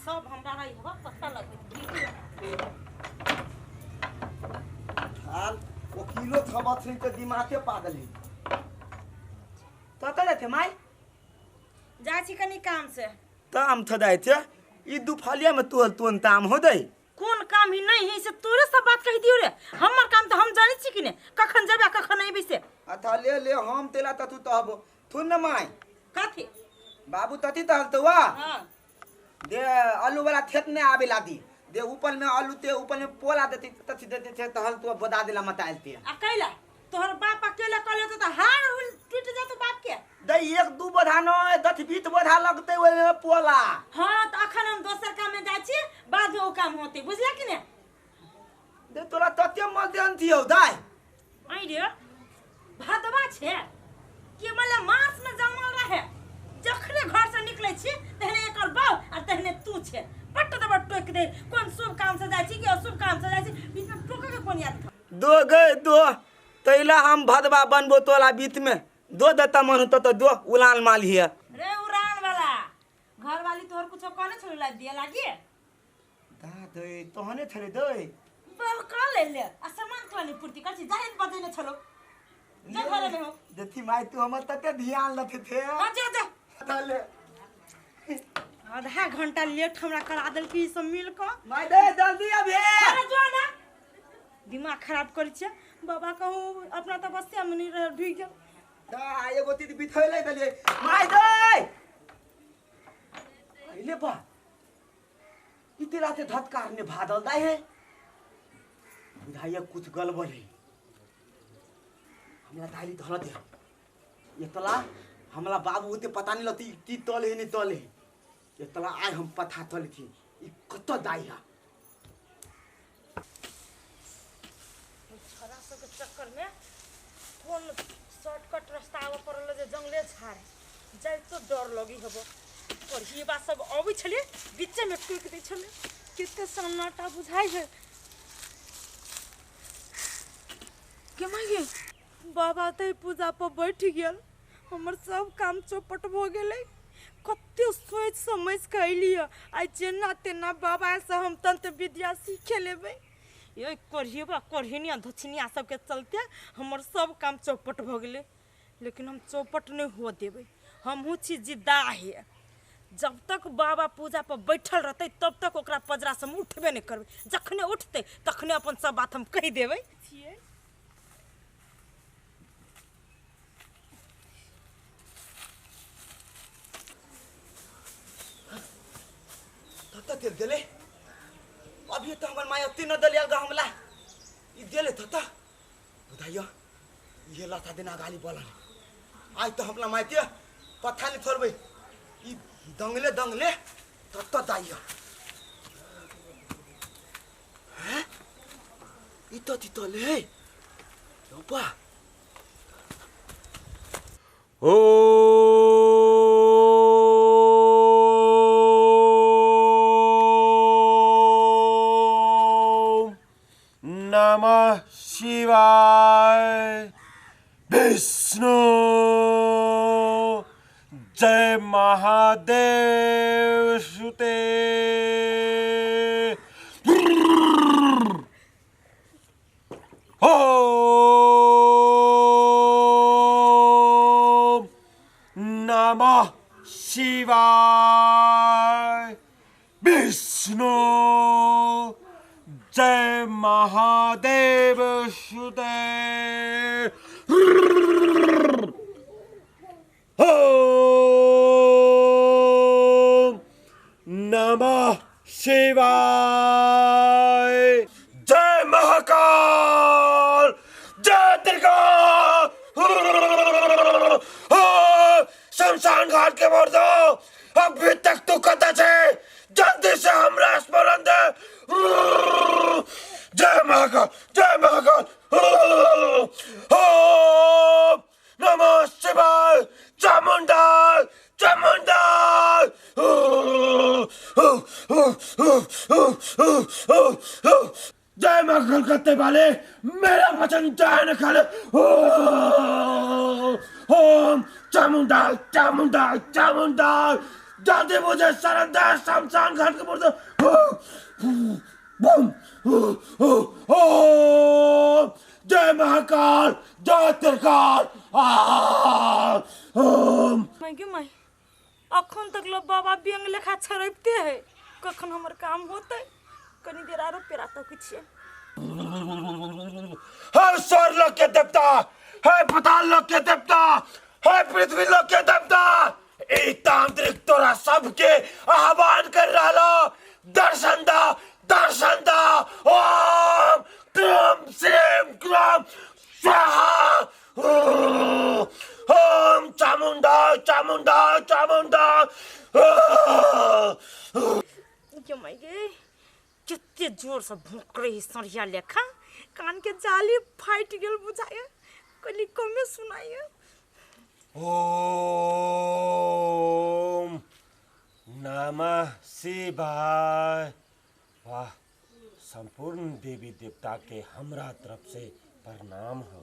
सब हमरा रही हवा पता लगैत हाल वकीलो थबत है तऽ दिमागे पागल है। कतऽ जाते माय? जाइ छी कनी काम से। ताम थदाय छे ई दुफलिया में तोहल तोन ताम हो दे। कोन काम ही नहीं है से तोरे सब बात कहि दियो रे। हमर काम तऽ हम जानै छी कि ने कखन जेबै आ कखन अयबै से। अच्छा ले ले हम तेला तू तहबो थुन न माय। कथी? बाबू तथी तहल तो वा। हाँ। दे आलू वाला खेत में आवे ला दी दे ऊपर में आलू ते ऊपर में पोला देती तथी देते थे तहल तो बदा देला मताइल ते। आ कैला तोहर बाप अकेले कले तो हार टूट जातो बाप के। दे एक दू बोधा न दस बीस बोधा लगते ओइ में पोला। हाँ तो अखन हम दोसर काम में जाइ छी बाद में ओ काम होते बुझला कि ने। दे तोरा तते मल देन थियौ दाइ। आई रे भदवा छे कि मतलब मास में जमल रहे जखने घर से निकले छी तहने एकर बाप आ तहने तू छे पट्ट दबा टोक दे। कोन शुभ काम से जाइ छी कि अशुभ काम से जाइ छी बीच में टोके के कोन याद था। दो गए दो तैला हम भदवा बनबो तोला बीच में दो देता मन होतो तो दो उलान माल हिय। रे उड़ान वाला घर वाली तोहर कुछो कहने छलो ला दिए लागी। दा दे तोहने छले दे बहका ले ले आ सामान क्यों नहीं पूर्ति कर छी जाहिन बजेने छलो जा घर में हो। देखी माई तू हमर तते ध्यान लथे थे। हां जा जा तले आधा घंटा लेट हमरा करा देल की सब मिल क। माई दे जल्दी अभी। अरे जो ना दिमाग खराब करै छै बाबा कहू अपना तपस्या में नहीं रह ढुक गेल। दा एगो तीत बिथैले देलिए माई दे अइले बा इते राते धतकार ने भादल दाई है बुझाइया कुछ गड़बड़ है। हमरा दाली धर दे एतला हमरा बाबू होते पता नहीं लगती की तल है नहीं तल है एतला आय हम पता तल थी ई कत दाई है। छोरा सब के चक्कर में कोन शॉर्टकट रास्ता आवे पड़ल जे जंगले झाड़ जाय तो डर लगी हबो। और ये बात सब अबै छलिए बीचे में टूक दै छले कते सन्नाटा बुझाइ है। के मांगे बाबा ते पूजा पर बैठ गेल हमर सब काम चौपट भ गेलै। कते सोच समझ के अयलियै आइ जेना तेना बाबा से हम तंत्र विद्या सीखे लेबै। ये कोढ़ियबा कोढ़िनिया धोछिनिया सबके चलते हमर सब काम चौपट भ गेलै। लेकिन हम चौपट नहीं हुआ देबै हमहूँ छी जिद्दा है। जब तक बाबा पूजा पर बैठल रहतै तब तक ओकरा पजरा से हम उठबे नहीं करबै। जखने उठतै तखने अपन सब बात हम कहि देबै। छियै तत तेल देले अभी तो हमर माय अत्ते न दलियल गा हमला ई देले तत बुझाइयो ये लता देना गाली बोलल आज तो हमला माय के पथा नहीं छोड़बै ई दंगले दंगले तत दाइयो हैं ई तो तितले लोपा। ओम नमः शिवाय विष्णु जय महादेव सुते। ओम नमः शिवाय विष्णु जय महादेव सुते। ओम नमः शिवाय जय महाकाल जय त्रिकाल। शमशान घाट के मर्दो अभी तक तू कत छे जल्दी से हमरा स्मरण दे। जय महाकाल जय महाकाल। ओम नमः शिवाय चामुंडा चामुंडा। जय मां कलकत्ते वाले मेरा वचन जान खाले। ओम चामुंडा चामुंडा चामुंडा जल्दी मुझे शरण दे शमशान घाट के मुर्दो। बम ओम जय महाकाल जय त्रिकाल आ ओम। माय गे माय, अखन तक लो बाबा बेंग लेखा छड़पिते है, कखन हमर काम होतै? कनी देर आरो पेरा तक छियै। हर स्वर लोक के देवता, हे पताल लोक के देवता, हे पृथ्वी लोक के देवता, ई तांत्रिक तोरा सबके आह्वान कर रहलो, दर्शन दा, दर्शन दा। ओम क्रीम श्रीम क्राम स्वाहा। ओम चामुंडा चामुंडा चामुंडा। गे माय गे, कते जोरसँ भोंकरै है सढ़िया लेखा, कानके जाली फाटि गेल बुझाइए, कनि कमे सुनाइए। ओम नमः शिवाय। वाह, संपूर्ण देवी देवता के हमरा तरफ से प्रणाम हो।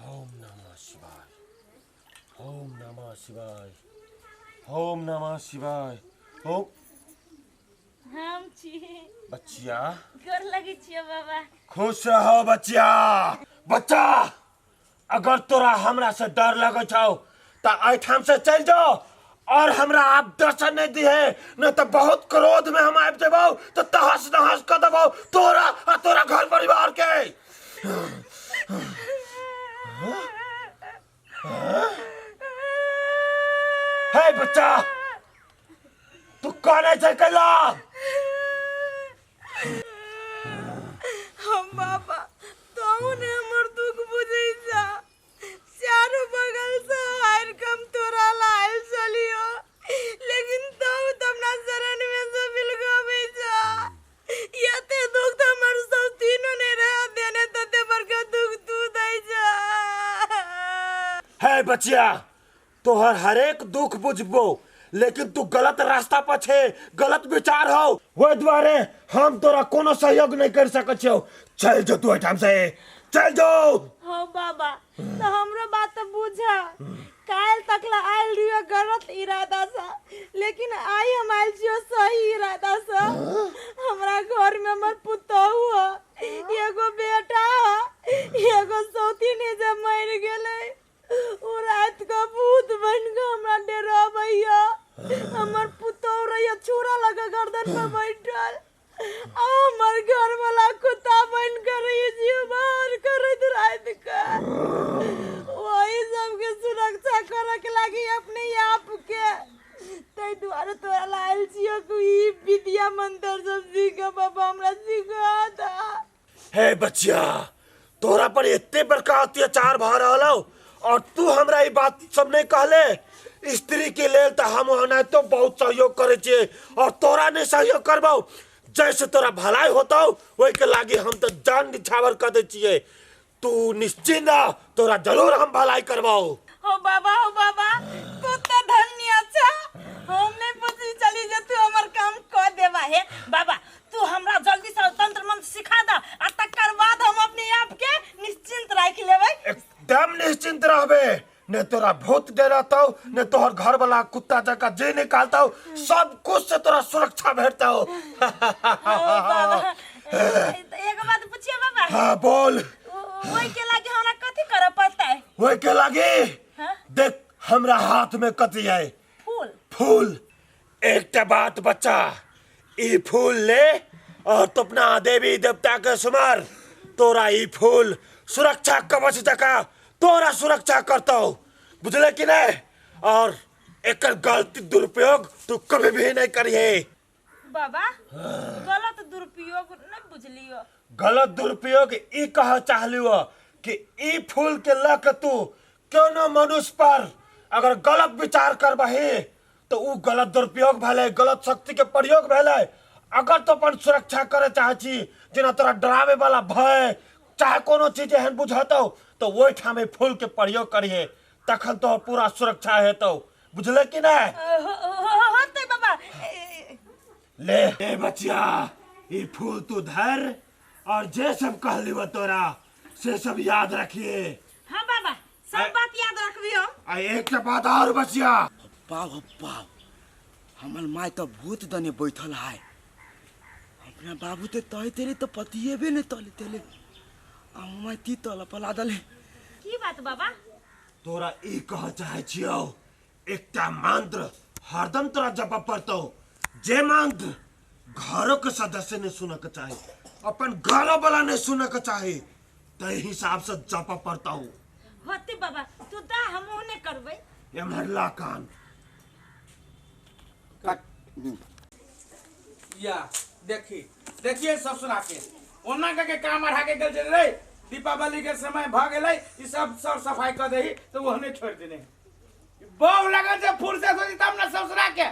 ओम नमः शिवाय, ओम नमः शिवाय, ओम नमः शिवाय। ओम। हम छी। बच्चिया। गोर लगै छियै बाबा। खुश रहो बच्चिया। बच्चा, अगर तोरा हमरा से डर लगै छौ त एहिठाम से चलि जाओ और हमरा आप दर्शन नहीं दिहे, न तो बहुत क्रोध में हम आबि जेबौ तो तहस नहस कर देबौ तोरा आ तोरा घर परिवार के। हे बच्चा, तू काने छै कैला? हम बाबा, तू ने हमर दुख बुझै जा। चारू बगल से हार कम तोरा लायल चलियो, लेकिन तू तो अपना शरण में से बिलगाबै जा। एते दुख तो हमर सब तीनों ने रह देने, तते बड़का दुख तू दै जा। हे बचिया, तोहर हरेक दुख बुझबो, लेकिन तू गलत रास्ता पर छे, गलत विचार हो, ओहि दुआरे हम तोरा कोनो सहयोग नहीं कर सकै छियौ। चल जो तू एहिठाम से, चल जो। हो बाबा, तो हमरो बात तो बुझा। काल तक ला आयल रहियो गलत इरादा से, लेकिन आई हम आयल छियो सही इरादा से। हमरा घर में हमर पुतहु ह, एगो बेटा ह, एगो सौतीन है जे मरि गेलै। ओ रात के भूत बन के हमरा डराबैया। हमर पुतहु रहिया छुरा लगा गर्दन पर बैठल, आ हमर घर वाला कुत्ता बन के रही जीव बाहर करैत रात के। वही सबके सुरक्षा करे के लागी अपने आप के, ताहि दुआरे तोरा लायल छियो कि ई विद्या मंत्र सब सीख बाबा, हमरा सिखा दा। हे बचिया, तोरा पर एते बड़का अत्याचार भऽ रहल हौ और तू हमरा ई बात सब नहीं कहले। स्त्री के लेल तऽ हम ओनाहितो बहुत सहयोग करै छियै और तोरा नहीं सहयोग करबौ, जैसे तोरा भलाई होतौ ओहि के लागी हम तऽ जान निछावर कर दै छियै। तू निश्चिंत रह, तोरा जरूर हम भलाई करबौ। हो बाबा, हो बाबा, तू तो धन्य छा। हम नहीं पूछी चली जे तू हमर काम क देबा। हे बाबा, तू हमरा जल्दी से तंत्र मंत्र सिखा दा आ तकर बाद हम अपने आप के निश्चिंत राख लेबै। एकदम निश्चिंत रहबे, ने तोरा भूत डरातौ ने तोहर घर वाला कुत्ता जका जे निकालतौ, सब कुछ से तोरा सुरक्षा भेटतौ। हो बाबा, एगो बात पूछिए बाबा? हाँ बोल। ओहि के लागी हमरा कथी करऽ पड़तै? ओहि के लागी? हाँ? देख हमरा हाथ में कथी है। फूल। फूल। एकटा बात बच्चा, ई फूल ले और तो अपना देवी देवता के सुमर, तोरा ई फूल सुरक्षा कवच जका तोरा सुरक्षा करतौ, बुझले कि नहीं? और एकर गलती दुरुपयोग तू कभी भी नहीं करिहे। बाबा, गलत दुरुपयोग नहीं बुझलियो। गलत दुरुपयोग ई कह चाहलियो कि ई फूल के ल के तू कोनो मनुष्य पर अगर गलत विचार करबही तो उ गलत दुरुपयोग भेलै, गलत शक्ति के प्रयोग भेलै। अगर तो अपन सुरक्षा करे चाहे छी, जेना तोरा डरावे वाला भय चाहे कोनो चीज एहन बुझतौ, तो ओहिठाम ई फूल के प्रयोग करिहे, तखन तोहर पूरा सुरक्षा हेतौ, बुझले कि नहीं? होतै बाबा। ले ए बचिया, ई फूल तू धर और जे सब कहली तोरा से सब याद रखिए। हाँ बाबा, सब बात याद रखबी हम। आ एक बात और बचिया। बाप बाप, हमर माय तो भूत दने बैठल है। अपना बाबू ते तय तेरे तो पतिएबे ने तले तेले आ माय ती तल पला दले। की बात बाबा? तोरा ई कह चाहे छियौ, एकटा मंत्र हरदम तोरा जप पड़तौ, जे मंत्र घरों के सदस्य ने सुनऽ के चाही, अपन घरों वाला ने सुनऽ के चाही, तै हिसाब से जप पड़तौ। होते बाबा, तू दा हम ओने करबै। एम्हर ला कान। या देखी देखिए ससुरा के ओना के काम अढ़ा के गेल रे। दीपावली के समय भ गेलै, ई सब सर सफाई कर दही तो ओहने छोड़ देने। बहु लगल जे फुर्सत होती तब ना ससुरा के।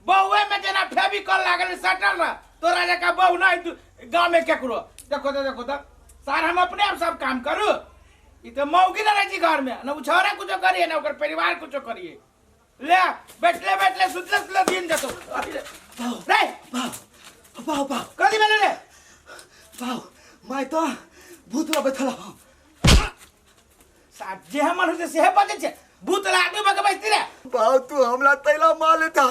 बहुए में जेना फेविकॉल लागल सटल ना, तोरा जका बहु नहीं गांव में केकरो। देखो तो देखो तो सार हम अपने आप सब काम करू। ई तो मौगी ना रही घर में, ना छौरा कुछो करिए ना ओकर परिवार कुछो करिए। ले बैठले बैठले सुतले सुतले दिन जतो। रे बाप बाप बाप कथी भेलै रे? बाप my तो भूत ला बैठल। साहब जे हमर होय छै सेहे बजै छै, भूत ला आदमी बके बैसती रे। बाप तू हमला तैला मार लेता,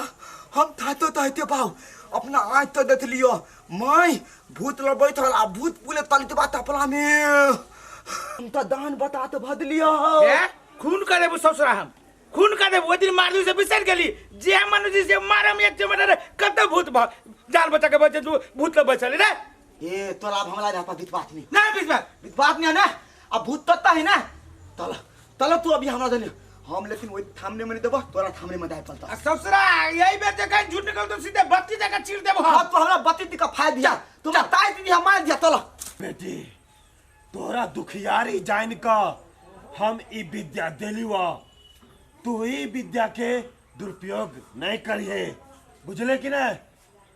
हम थातो तहते बाप अपना आँख तो देख लियो। My भूत ला बैठल आ भूत पुले तलित बात अपना में। हम तो दान बता तो भद लियो। ए खून कर देबो ससुरा, हम खून कर देबो। ओइ दिन मारलू से बिसर गेली, जे हमर जी से मारम एक चमट रे कत भूत भ जाल बचा के बचे तू भूत ला बैठल रे। ए तोरा अब हमला रहता विश्वास नहीं। ना विश्वास विश्वास नहीं है ना, अब भूत तत्ता है ना। तल तल तू अभी हमरा देने हम, लेकिन वही थामने में नहीं देबो, तोरा थामने में दाय पड़ता। ससुरा यही बेर जे कहीं झूठ निकल तो सीधे बत्ती जका चीर देबो। हां तू हमरा बत्ती दिका फाड़ दिया, तू ताई दिया मार दिया। तल बेटी तोरा दुखियारी जान का हम ई विद्या देलीवा, तू ई विद्या के दुरुपयोग नहीं करिए, बुझले कि नहीं?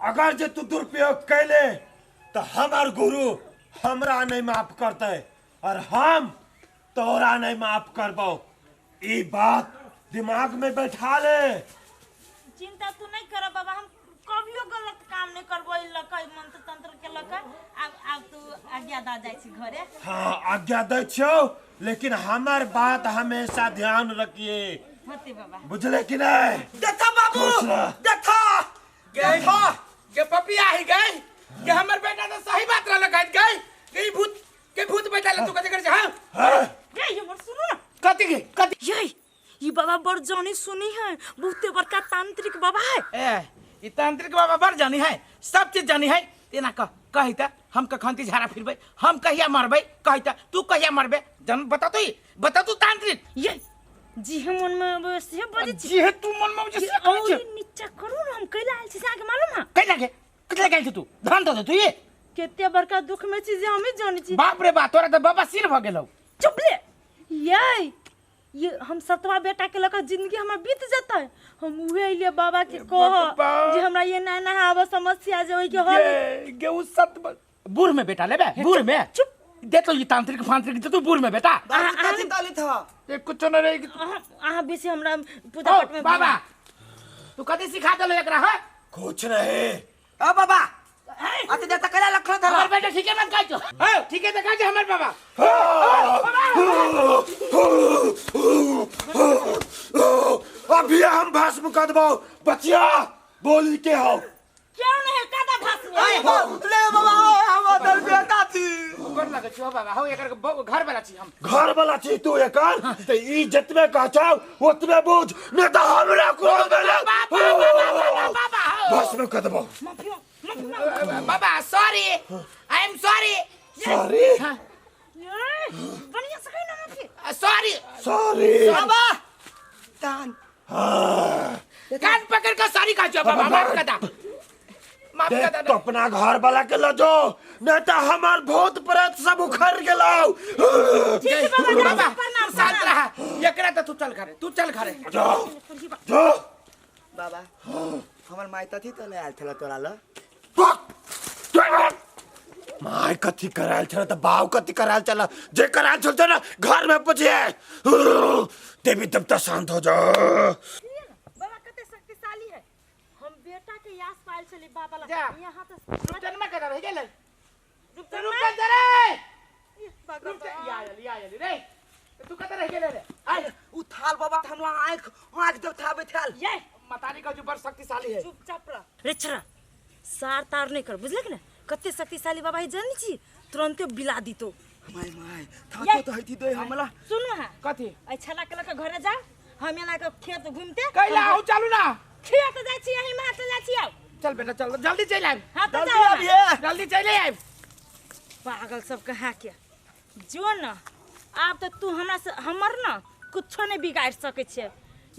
अगर जे तू दुरुपयोग कैले तो हमार गुरु हमरा नहीं माफ करते और हम तोरा नहीं माफ करबो। ई बात दिमाग में बैठा ले। चिंता तू नहीं कर बाबा, हम कभियो गलत काम नहीं करबो। ई लकै मंत्र तंत्र के लकै। अब तू आज्ञा दा जाय छी घरे। हां आज्ञा दै छियौ, लेकिन हमार बात हमेशा ध्यान रखिए। होते बाबा, बुझले कि नहीं? देखा बाबू, देखा देखा के पपिया ही गई के हमर बेटा तो सही बात रहल कहत गई के भूत के भूत बैठल तू कथि कर छे? हां ये हमर सुनू ना। कथि के कथि? ये ई बाबा बड़ जानी सुनी है, बहुते बड़का तांत्रिक बाबा है। ए ई तांत्रिक बाबा बड़ जानी है, सब चीज जानी है। एना कह कहि त हम कखन झाड़ा फिरबै, हम कहिया मरबै, कहि त तू कहिया मरबे, जन बता तू, बता तू तांत्रिक। ये जी हम मन में से बजै छी, जी तू मन में जे से नीचा करू ना। हम कैला आयल छी से आके मालूम है? कैला के कथि लगे छी तू? धन दे तू ये केते बड़का दुख में छी जे हमें जानी छी। बाप रे बाप, तोरा त बाबा सिर भ गेलौ। चुप ले। ये हम सतवा बेटा के लका जिंदगी हमर बीत जाता है। हम उहे अइलिए बाबा के कह जे हमरा ये ना ना आब समस्या जे ओइ के हल गे उ सत बूढ़ में बेटा लेबे, बूढ़ में चुप दे तो ये तांत्रिक फांत्रिक दे तू बूढ़ में बेटा। बाबू कथि ताली था ये कुछ न रही। अहाँ बेसी हमरा पूजा पाठ में। बाबा तू कथि सिखा देलो एकरा? हां कुछ नहीं। ओ बाबा अते देता कैला लखल था हमर बेटा ठीके मत कहै छौ। हां ठीके त कहै छै हमर बाबा। अभी हम भस्म कर देबो बचिया, बोली के हो क्यों नहीं कादा भस्म। ले बाबा हम अदर बेटा थी गोर लगे छौ बाबा। हो एकर घर वाला छी हम, घर वाला छी तू एकर त ई जतबे कह छौ ओतबे बुझ, नहीं त हमरा क्रोध में बाबा भस्म कर देबो। माफी बाबा sorry, I am sorry. Sorry बढ़िया से कहि ना माफी। सॉरी सॉरी बाबा कान कान पकड़ के सॉरी कह छौ बाबा। माफ कर दा, माफ कर दा। तो अपना घर वाला के ल जो, नहीं तो हमार भूत प्रेत सब उखड़ गेलौ। ठीक है बाबा, प्रणाम। शांत रह, एकरा त तू चल घरे, तू चल घरे। जाओ जाओ बाबा। हमर माय तथी त ले आयल छला तोरा ल। My कथी करायल छल त बाव कथी करायल छल, जे करायल छल ना घर में पूछिए। देवी देवता शांत हो जाओ। बाबा कते शक्तिशाली है, हम बेटा के यास पायल छली बाबा ला। यहां त रुपचनमा कदा रह गेलै, रुपचन रे, रुपचन या आयल रे। तू कत रह गेले रे? आय उ थाल बाबा हमला आंख आंख दे थाबे थाल। ये मतारी का जो बड़ शक्तिशाली है। चुपचाप रह रे छरा, सार तार नहीं कर, बुझलक ने? कते शक्तिशाली बाबा है जानी छी, तुरंते बिला दीतो। My my था तो हथी दे हमला। सुनु हां कथी? ऐ छला के लके घरे जा, हम एना के खेत घूमते। कैला आउ चालू ना खेत जाय छी, यही मार जाय छी। आउ चल बेटा चल, जल्दी चल आब। हां तो जल्दी जाओ आबिए, जल्दी चल आब। पागल सब कहाँ के जो न, आब तो तू हमरा से हमर न कुछो नहीं बिगाड़ सकै छे।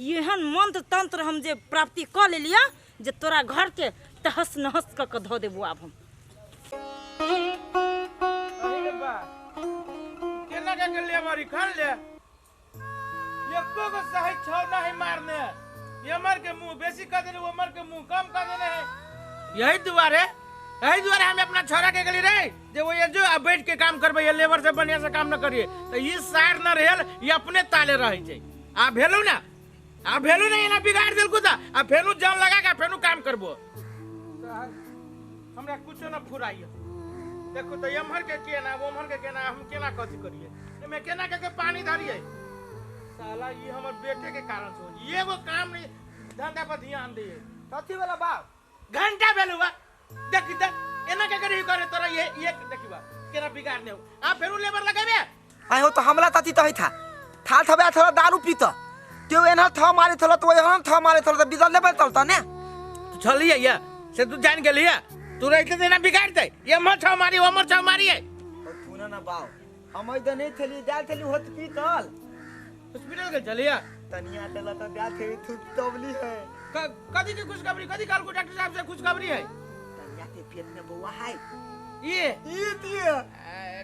एहन मंत्र तंत्र हम जे प्राप्ति क लेलिया जे तोरा घर के तहस नहस क के धो देबो आब हम। अरे बा केना के लेबरी खन ले, एको गो सही छौ नहीं मारने। ये मर के मुंह बेसी कर देने, वो मर के मुंह कम कर देने है। यही दुआरे हम अपना छोरा के गली रे जे वो ये जो अब बैठ के काम करबे, ये लेबर से बढ़िया से काम न करिए तो ये सार न रहेल, ये अपने ताले रहे छै। आ भेलू ना, आ भेलू ना, एना बिगाड़ देलकू त आ फेनु जान लगा के फेनु काम करबो। हमरा कुछो न फुराइयो। देखो तो एम्हर के केना ओम्हर के केना, हम केना कथी करिए, एमे केना के पानी धरिए। साला ये हमर बेटे के कारण से हो, एगो काम नहीं धंधा पर ध्यान दिए। कथी वाला बाप घंटा भेलू बा, देखी त एना के करी करे तोरा ये देखी बा केना बिगाड़ ने हो। आ फेरू लेबर लगाबे आय हो तो हमला तती तही था थाल थबे थोड़ा दारू पीत त्यो एना था मारे थला तो एहन था मारे थला त बिदल लेबे तल त ने तू चलिए या से तू जान गेलिया, तू रहते त एना बिगाड़ दे। ये मर छौ मारी ओ मर छौ मारी है। तू ना ना बाव हम इधर नहीं थली दाल थली होत पीतल हॉस्पिटल के चलिया तनिया तला त दाल थली थू तबली है। कदी के खुशखबरी, कदी काल को डॉक्टर साहब से खुशखबरी है। तनिया के पेट में बउआ है। ये ये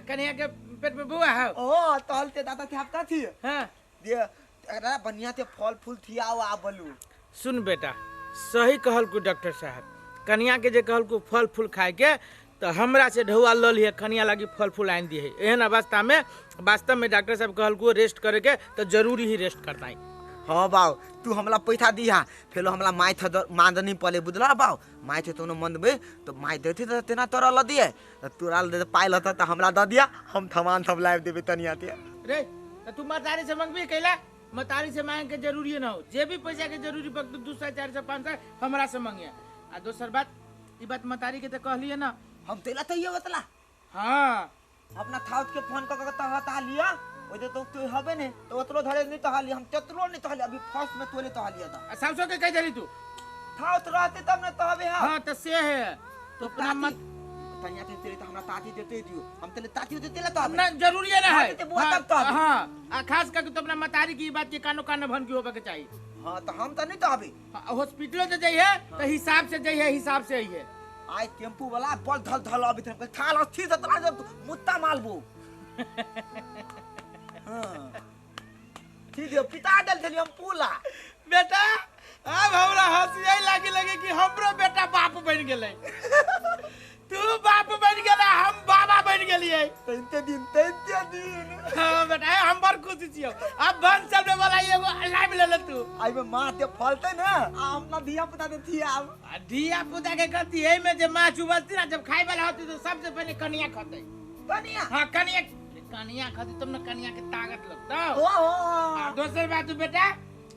कन्या के पेट में बउआ है। ओ तहल ते दादा थे हफ्ता थी। हां दे अरे बनिया ते फल फूल थी आओ आ बलू। सुन बेटा सही कहल को डॉक्टर साहब, कन्या के जे कहल को फल फूल खाए के तो हमरा से ढौआ ल लिए कन्या लागी फल फूल आन दिए। एहन अवस्था में वास्तव में डॉक्टर साहब कहल को रेस्ट करे के तो जरूरी ही रेस्ट करता है। हाँ बाव तू हमला पैसा दिहा फेलो हमला माय थ मांदनी पले बुझला बाव, my थे तोनो मंदबे तो my देथे त तेना तोरा ल दिए, तोरा ल दे पाइल त त हमरा the दिया, हम थमान थम लाइव देबे तनिया ते रे। त तू मतारी से मंगबी कैला? मतारी से मांग के जरूरी न हो, जे भी पैसा के जरूरी पड़त 200 400 500 हमरा से मंगिया। आ दोसर बात ई बात मतारी के त कहलिए ना हम तेला त ये बतला। हां अपना थाउत के फोन क क त हता लिया ओदे तो तू हबे ने तो ओतरो धरे नहीं तो हाली हम तेतरो नहीं तो हाली अभी फर्स्ट में तोले तो हालिया था। साउसो के कह देली तू थाउत रहते तब न तो हबे। हां हां त से है तो अपना मत तनिया ते तेरे तो हमरा ताती देते दियो, हम तेले ताती देते ला तो ना जरूरी है ना है ते बुआ तब तो हां। आ खास करके तो अपना मतारी की बात के कानो कान भन की होबे के चाहिए। हां तो हम तो नहीं तो हबे हॉस्पिटलो से जाइए तो हिसाब से जाइए, हिसाब से आइए। आई टेम्पू वाला बल धल धल अभी तक थाल अस्थिर से तला जब मुत्ता मालबो। हां ठीक है पिता दल थली हम पूला बेटा। अब हमरा हंसी लागी लगे कि हमरो बेटा बाप बन गेलै। तू बाप बन गेला हम बाबा बन गेलियै। तैते दिन तैते दिन। हां बेटा हम बड़ खुश छियो। अब बन चलबे वाला एगो लाइव ले ले तू। आई में मां ते फलते ना आ अपना धिया पुता दे थी आब। आ धिया पुता के कथी एई में जे माछ उबलती ना जब खाए वाला होती तो सबसे पहले कनिया खतै। कनिया? हां कनिया, कनिया खतै तब न कनिया के ताकत लगतौ। ओ हो। आ दोसर बात बेटा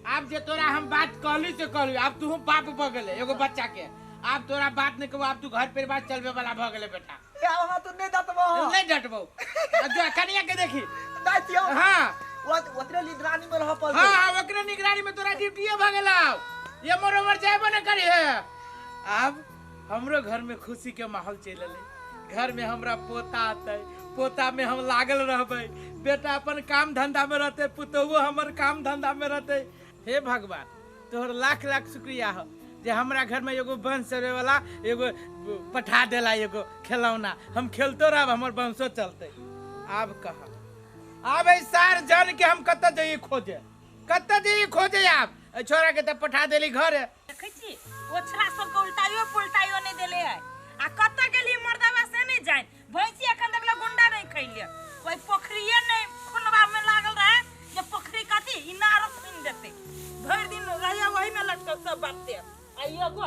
आप जे तोरा हम बात कहली से कहली, अब तू बाप भ गेले एगो बच्चा के, आप तोरा बात नहीं कहबो, आप तू घर परिवार चलबे वाला भ गेले बेटा। या हां तो नहीं डटबो। नहीं डटबो। जो कनिया के देखी नहीं छियो। हां ओतरे निगरानी में रह पड़ते। हां ओकरे निगरानी में तोरा ड्यूटी भ गेला, ये मोर उमर जाबो न करी है। अब हमरो घर में खुशी के माहौल चल ले, घर में हमरा पोता आते, पोता में हम लागल रहबे, बेटा अपन काम धंधा में रहते, पुतोहु हमर काम धंधा में रहते। हे भगवान तोहर लाख लाख शुक्रिया हो जे हमरा घर में एगो वंश चले वाला एगो पठा देला एगो खिलौना, हम खेलतो रहब हमर वंशो चलते। आब कह आब सार जान के हम कत जाइए खोजे, कत जाइए खोजे। आब छोरा के त पठा देली घर। देखै छी ओछरा सब के उल्टाइयो पुलटाइयो नहीं देले है। आ कत गेली मर्दवा से नहीं जाए, भैंसी एखन तक गुंडा नहीं खैले, ओइ पोखरिए नहीं खुनवा में लागल रहे जे पोखरी कथी इनार खुन देते, भरि दिन रहिया वही में लटकल सब बाते। आ एगो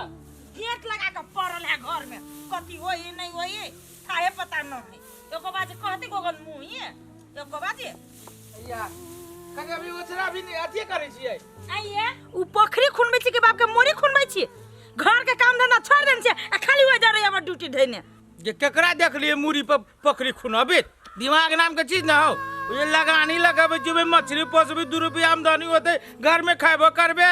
गेट लगा के पड़ल है घर में, कथी होई नहीं होई थाहे पता न है। एको बाजे कहती गोगन मुँह एको बाजे या कनी अभी ओछरा भी नहीं अथिए करै छियै। आइए उ पोखरी खुनबै छी कि बाप के मोरी खुनबै छी? घर के काम धंधा छोड़ देने छी आ खाली ओइ जरे हमर ड्यूटी धैने। जे केकरा देखलिए मूड़ी पर पोखरी खुनबित? दिमाग नाम के चीज ना हो। ओ जे लगानी लगाबै छी, ओहिमे मछली पोसबै, 2 रुपया आमदनी होतै, घर में खैबो करबे,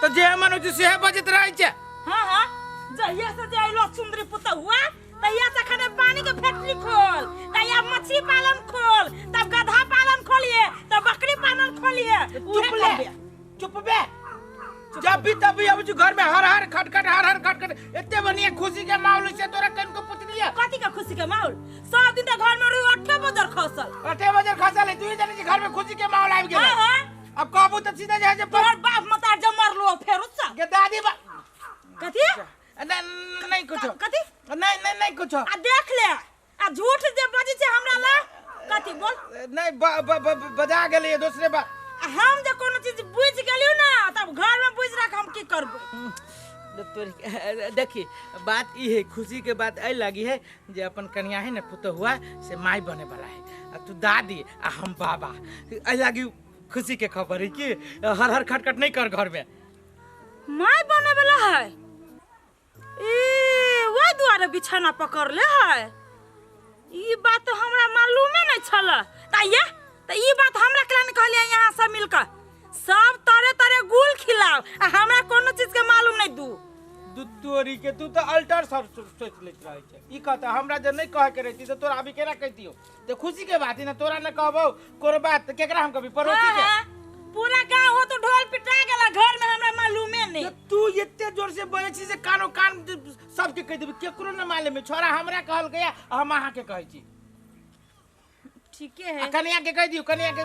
तऽ जे मन होइ छै सेहे बजैत रहै छै। हाँ हाँ, जहिया से जे अइलो सुंदरी पुतहुआ तहिया से खने पानी के फैक्ट्री खोल, तहिया मछली पालन खोल, तब गधा पालन खोलिए, तब बकरी पालन खोलिए। चुप ले, चुप बे। जब भी तब भी अब जो घर में हर हर खटखट हर हर खटखट, एते बढ़िया खुशी के माहौल से तोरा कनको पुतलिया। कथी के खुशी के माहौल? सब दिन त घर में रुई 8 बजर खसल। 8 बजर खसल है, तू ही जाने छी घर में खुशी के माहौल आबि गेल। हाँ, हाँ। अब कहबू त सीधा जाय जे तोहर बाप मतार जब मरलो फेर उत्सा। के दादी बा कथी? नहीं, नहीं कुछो। कथी? नहीं, नहीं, नहीं कुछो। आ देख ले, आ झूठ जे बजै छै हमरा ला, कथी बोल? नहीं, बजा गेलियै दोसरे बात। आ हम जे कोनो चीज बुझि गेलियौ ना तब घर में बुझि रख हम की करबै। तोरी देखी बात ई है, खुशी के बात एहि लागी है जे अपन कनिया है ने पुतहुआ से माय बने वाला है, आ तू दादी आ हम बाबा, एहि लागी खुशी के खबर है कि हर हर खटखट नहीं कर घर में। माय बने वाला है ई वही दुआरे बिछाना पकड़ ले है, ई बात तो हमरा मालूमे नहीं छल। त ये त ई बात हमरा केना नहीं कहलियै? यहाँ सब मिलकर सब तरे तरे गुल खिलाओ आ हमरा कोनो चीज के मालूम नहीं। दू दू तोरी के तू तो अल्टर सब सोच लेत रहै छै। ई कहता हमरा जे नहीं कहे के रहती त तोरा अभी केना कहितियौ? त खुशी के बात है ना, तोरा न कहबौ कोनो बात त केकरा हम कहबी? पड़ोसी के? हाँ, पूरा गांव हो तो ढोल पिटा गेला, घर में हमरा मालूमे नहीं। जे तू एते जोर से बजै छी से कानो कान सबके कहि देबी, केकरो न मालूम है। छोरा हमरा कहल गया, हम अहाँ के कहै छी। ठीके है। आ कनिया के कहि दियौ, कनिया के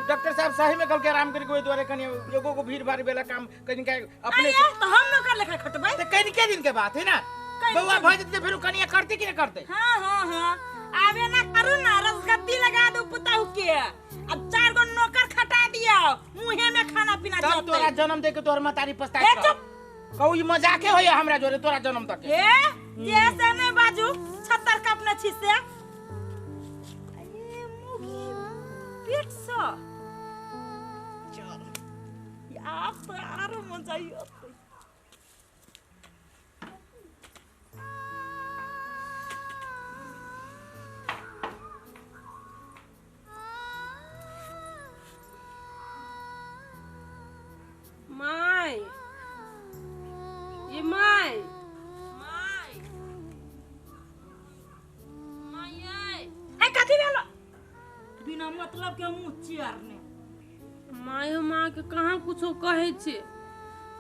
डॉक्टर साहब सही में कहलकै आराम करे के, ओहि दुआरे कनिया एगो गो भीड़ भाड़ वाला काम कनिका अपने अरे तो हम नौकर लेखा खटबै। त कनिके दिन के बात है ना, कनिके बौआ भऽ जेतै फेर कनिया करतै कि नहि करतै? हाँ हाँ हाँ, आबे ना करू ना, रसगद्दी लगा दू पुतहु के, अब 4 गो नौकर खटा दिया, मुहे में खाना पीना तब जतै। तोरा जन्म दे के तोहर महतारी पछताइत ए, रहत। चुप। कहू ई मजाके होइया हमरा जोरे तोरा जन्म तक। ए, जे से नहीं बाजू, छत्तर कापने छी से। अरे मुगी पेट से। चल। आब तो आरो मजा आयत। My, ये my, my, my ये। ए कथी भेलो? बिना मतलब के मुँह चियारने। My हो माँ के कहाँ कुछो कहै छे,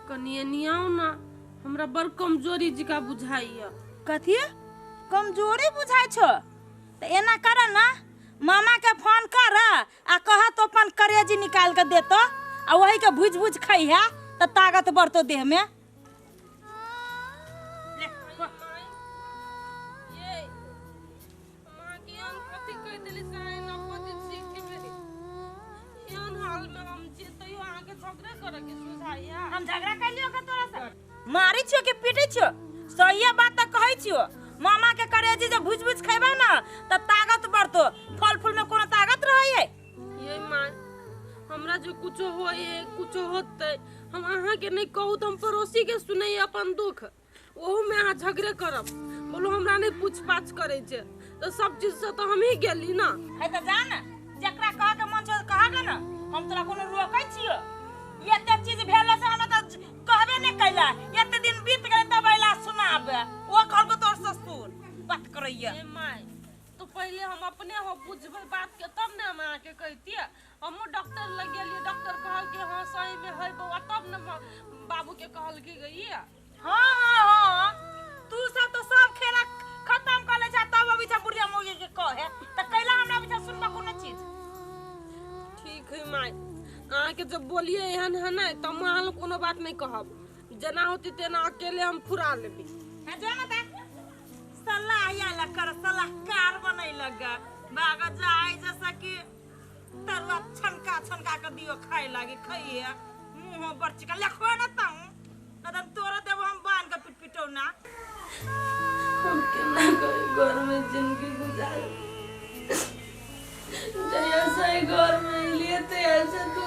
कनिए नियाउ ना, हमरा बड़ कमजोरी जिका बुझाइया। कथी कमजोरी बुझाइ छो? त एना कर ना, मामा के फोन कर आ कह तो अपन करेजी निकाल के देतो आ वही के भुज भुज खइहा त ताकत बढ़तो देह में। ले, खो। ये माँ के एहन कथी कहि देली से अहाँ एना बजै छी एके बेरी? एहन हाल में हम छियै तैयो अहाँके झगड़े करऽ के सुझाइया? हम झगड़ा कैलियो का तोरा से? मारै छियो कि पीटै छियो? सहिए बात त कहै छियो। मामा के करेजी जे भुज भुज खैबा ना त ताकत बढ़तो, फल फूल में कोनो ताकत रहै? ये माँ, हमरा जे कुछो होए कुछो होतै हम अहाँके नहि कहू त हम पड़ोसी के सुनैये अपन दुख, ओहू में अहाँ झगड़े करब। बोलू हमरा नहि पूछ पाछ करै छै त सब चीज से त हमही गेली ना। है त जा ना, जकरा कह के मन छौ कह गे ना, हम तोरा कोनो रोकै छियो? एते चीज भेलो से हमरा त कहबे नहि कैला, एते दिन बीत गेलै तब अइला सुनाबे। ओ कहलको तोर ससुर बात करैया। ए my, तो पहिले हम अपने हो बुझबै बात के तब ने हम अहाँके कहितियै। हमहूँ डॉक्टर लग गेलियै, डॉक्टर कहलकै हाँ सही में है बौआ, तब ने बाबू के कहलकै गइया। हाँ हाँ हाँ, तू सब तो सब खेला खत्म कर ले जा, तब अभी जा बुढ़िया मौगी के कहे त कैला हमरा अभी सुनबा कोनो चीज। ठीक है माय, अहाँके जब बोलिए एहन है ना त हम अहाँ लग कोनो बात नहीं कहब, जेना होती तेना अकेले हम फुरा लेबी। हाँ जो ना ता सलाह आला कर, सलाहकार बनै लगा भाग जाय जैसा कि तरुआ छनका छनका के दियो खाए लागी खइए, मुंह बड़ चिकन लेखो ना ताऊ न तन तोरा देबो हम बांध के पिट पिटौ ना। हम केना करी घर में जिंदगी गुजारू, जहिया से घर में एलियै तहिया से 2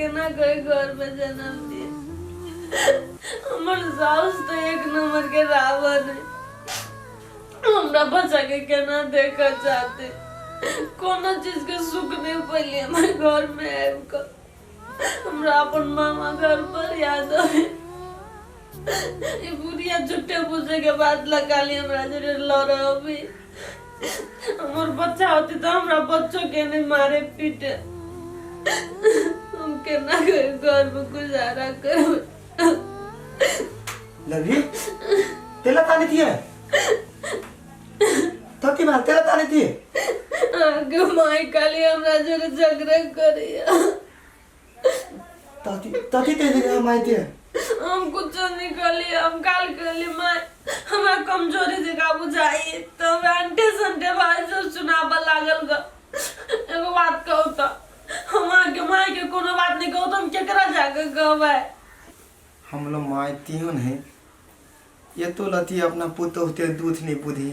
केना के घर में जन्म दिए। हमर साउस तो एक नंबर के रावण है, हमरा बच्चा के केना देखऽ चाहते। कोनो चीज के सुख नहीं पड़ली हमर घर में आबि कऽ। हमरा अपन मामा घर पर याद आवे। ई बुढ़िया झूठे पूछे के बाद लगा ली हमरा जोरे लड़बी। हमर बच्चा होती तो हमरा बच्चों के नहीं मारे पीटे। हम केना के घर में गुजारा करबै। लवी तेला ताने थी है तो की बात तेला ताने थी? अहाँके माय खाली हमरा जोरे झगड़ा करैया। ताती ताती ते दे माय ते हम कुछो नहीं कहली। हम काल कहली माय हमरा कमजोरी जगह बुझाई तो हमरा अंटे संटे बात सब सुनाबऽ लागल ग। एगो बात कहू तो हम अहाँके माय के कोनो बात नहीं कहू तो हम केकरा जाके कहबै? हम लोग माय तीन है ये तो लती अपना पुतोह ते दूध नहीं बुझी,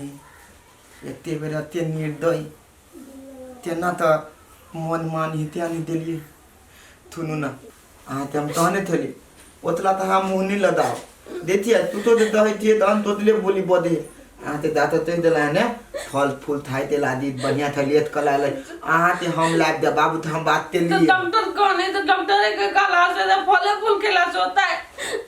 एते बेर एते निर्दय तेना तऽ मन मान ही त्या नहीं दिलिए। थुनू ना अहाँ ते हम कहने थली ओतला तऽ हम मुँह नहीं लदाओ देखिए तू तो दहे थिए तहन तोतले बोली बदे। अहाँ ते दाँत तोहि देला ने फल फूल थाई ते लादी बढ़िया थलियत कला ले अहाँ ते हम लाब दे बाबू तो हम बात ते तो लिए। डॉक्टर कौन है? तो डॉक्टर के कहला से तो फले फूल खेला से होता है,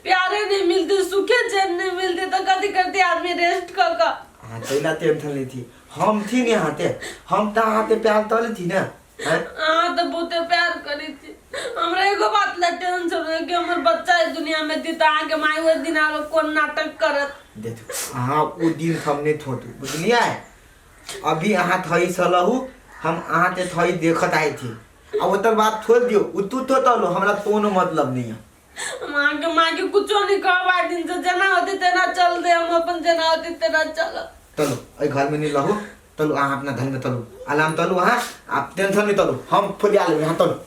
प्यारे नहीं मिलते, सूखे चैन नहीं मिलते तो कथी करते आदमी रेस्ट कर का। अहाँ तैला टेंशन ली थी हम थी ने हाथे हम त हाथे प्यार तले थी ना हैं? अहाँ तो बहुते प्यार करी थी। हमरा एगो बात ला टेंशन रहे कि हमर बच्चा इस दुनिया में थी तो अहाँ के माय ओहि दिन आरो कोन नाटक करत। देखो अहाँ ओ दिन हम नहीं थोतू बुझलियै। अभी अहाँ थई सलहू हम अहाँ ते थई देखत आए थी आ ओतर बात छोड़ दियो उ तू तो तलो हमरा कोनो मतलब नहीं है। हम अहाँ के माँ के कुछो नहीं कहब आइ दिन से, जेना होते तेना चल दे, हम अपन जेना होते तेना चलब। तलो एहि घर में नहीं लहू तलू अहाँ अपना धन में तलू आराम तलू अहाँ आप टेंशन नहीं तलू हम फुलिया लेबै अहाँ तलू।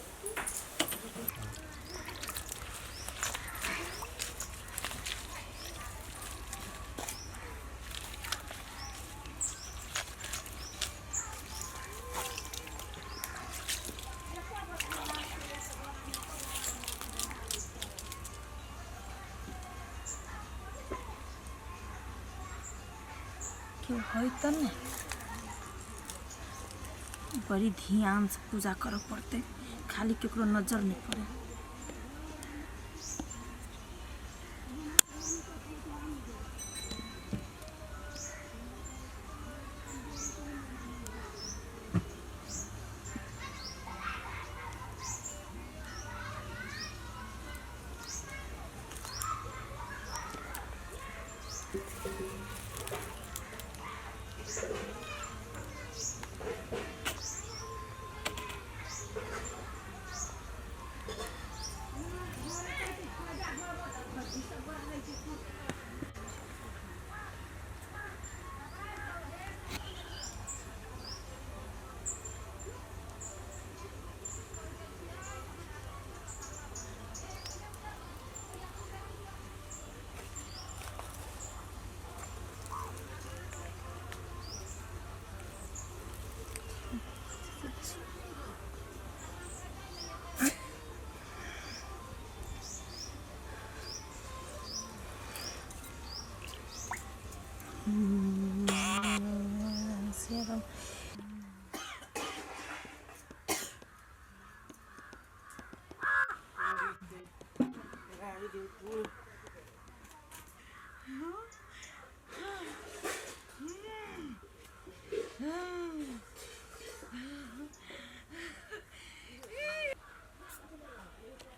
केओ है तऽ ने बड़ी ध्यान से पूजा करऽ पड़तै, खाली केकरो नजर नहि पड़े।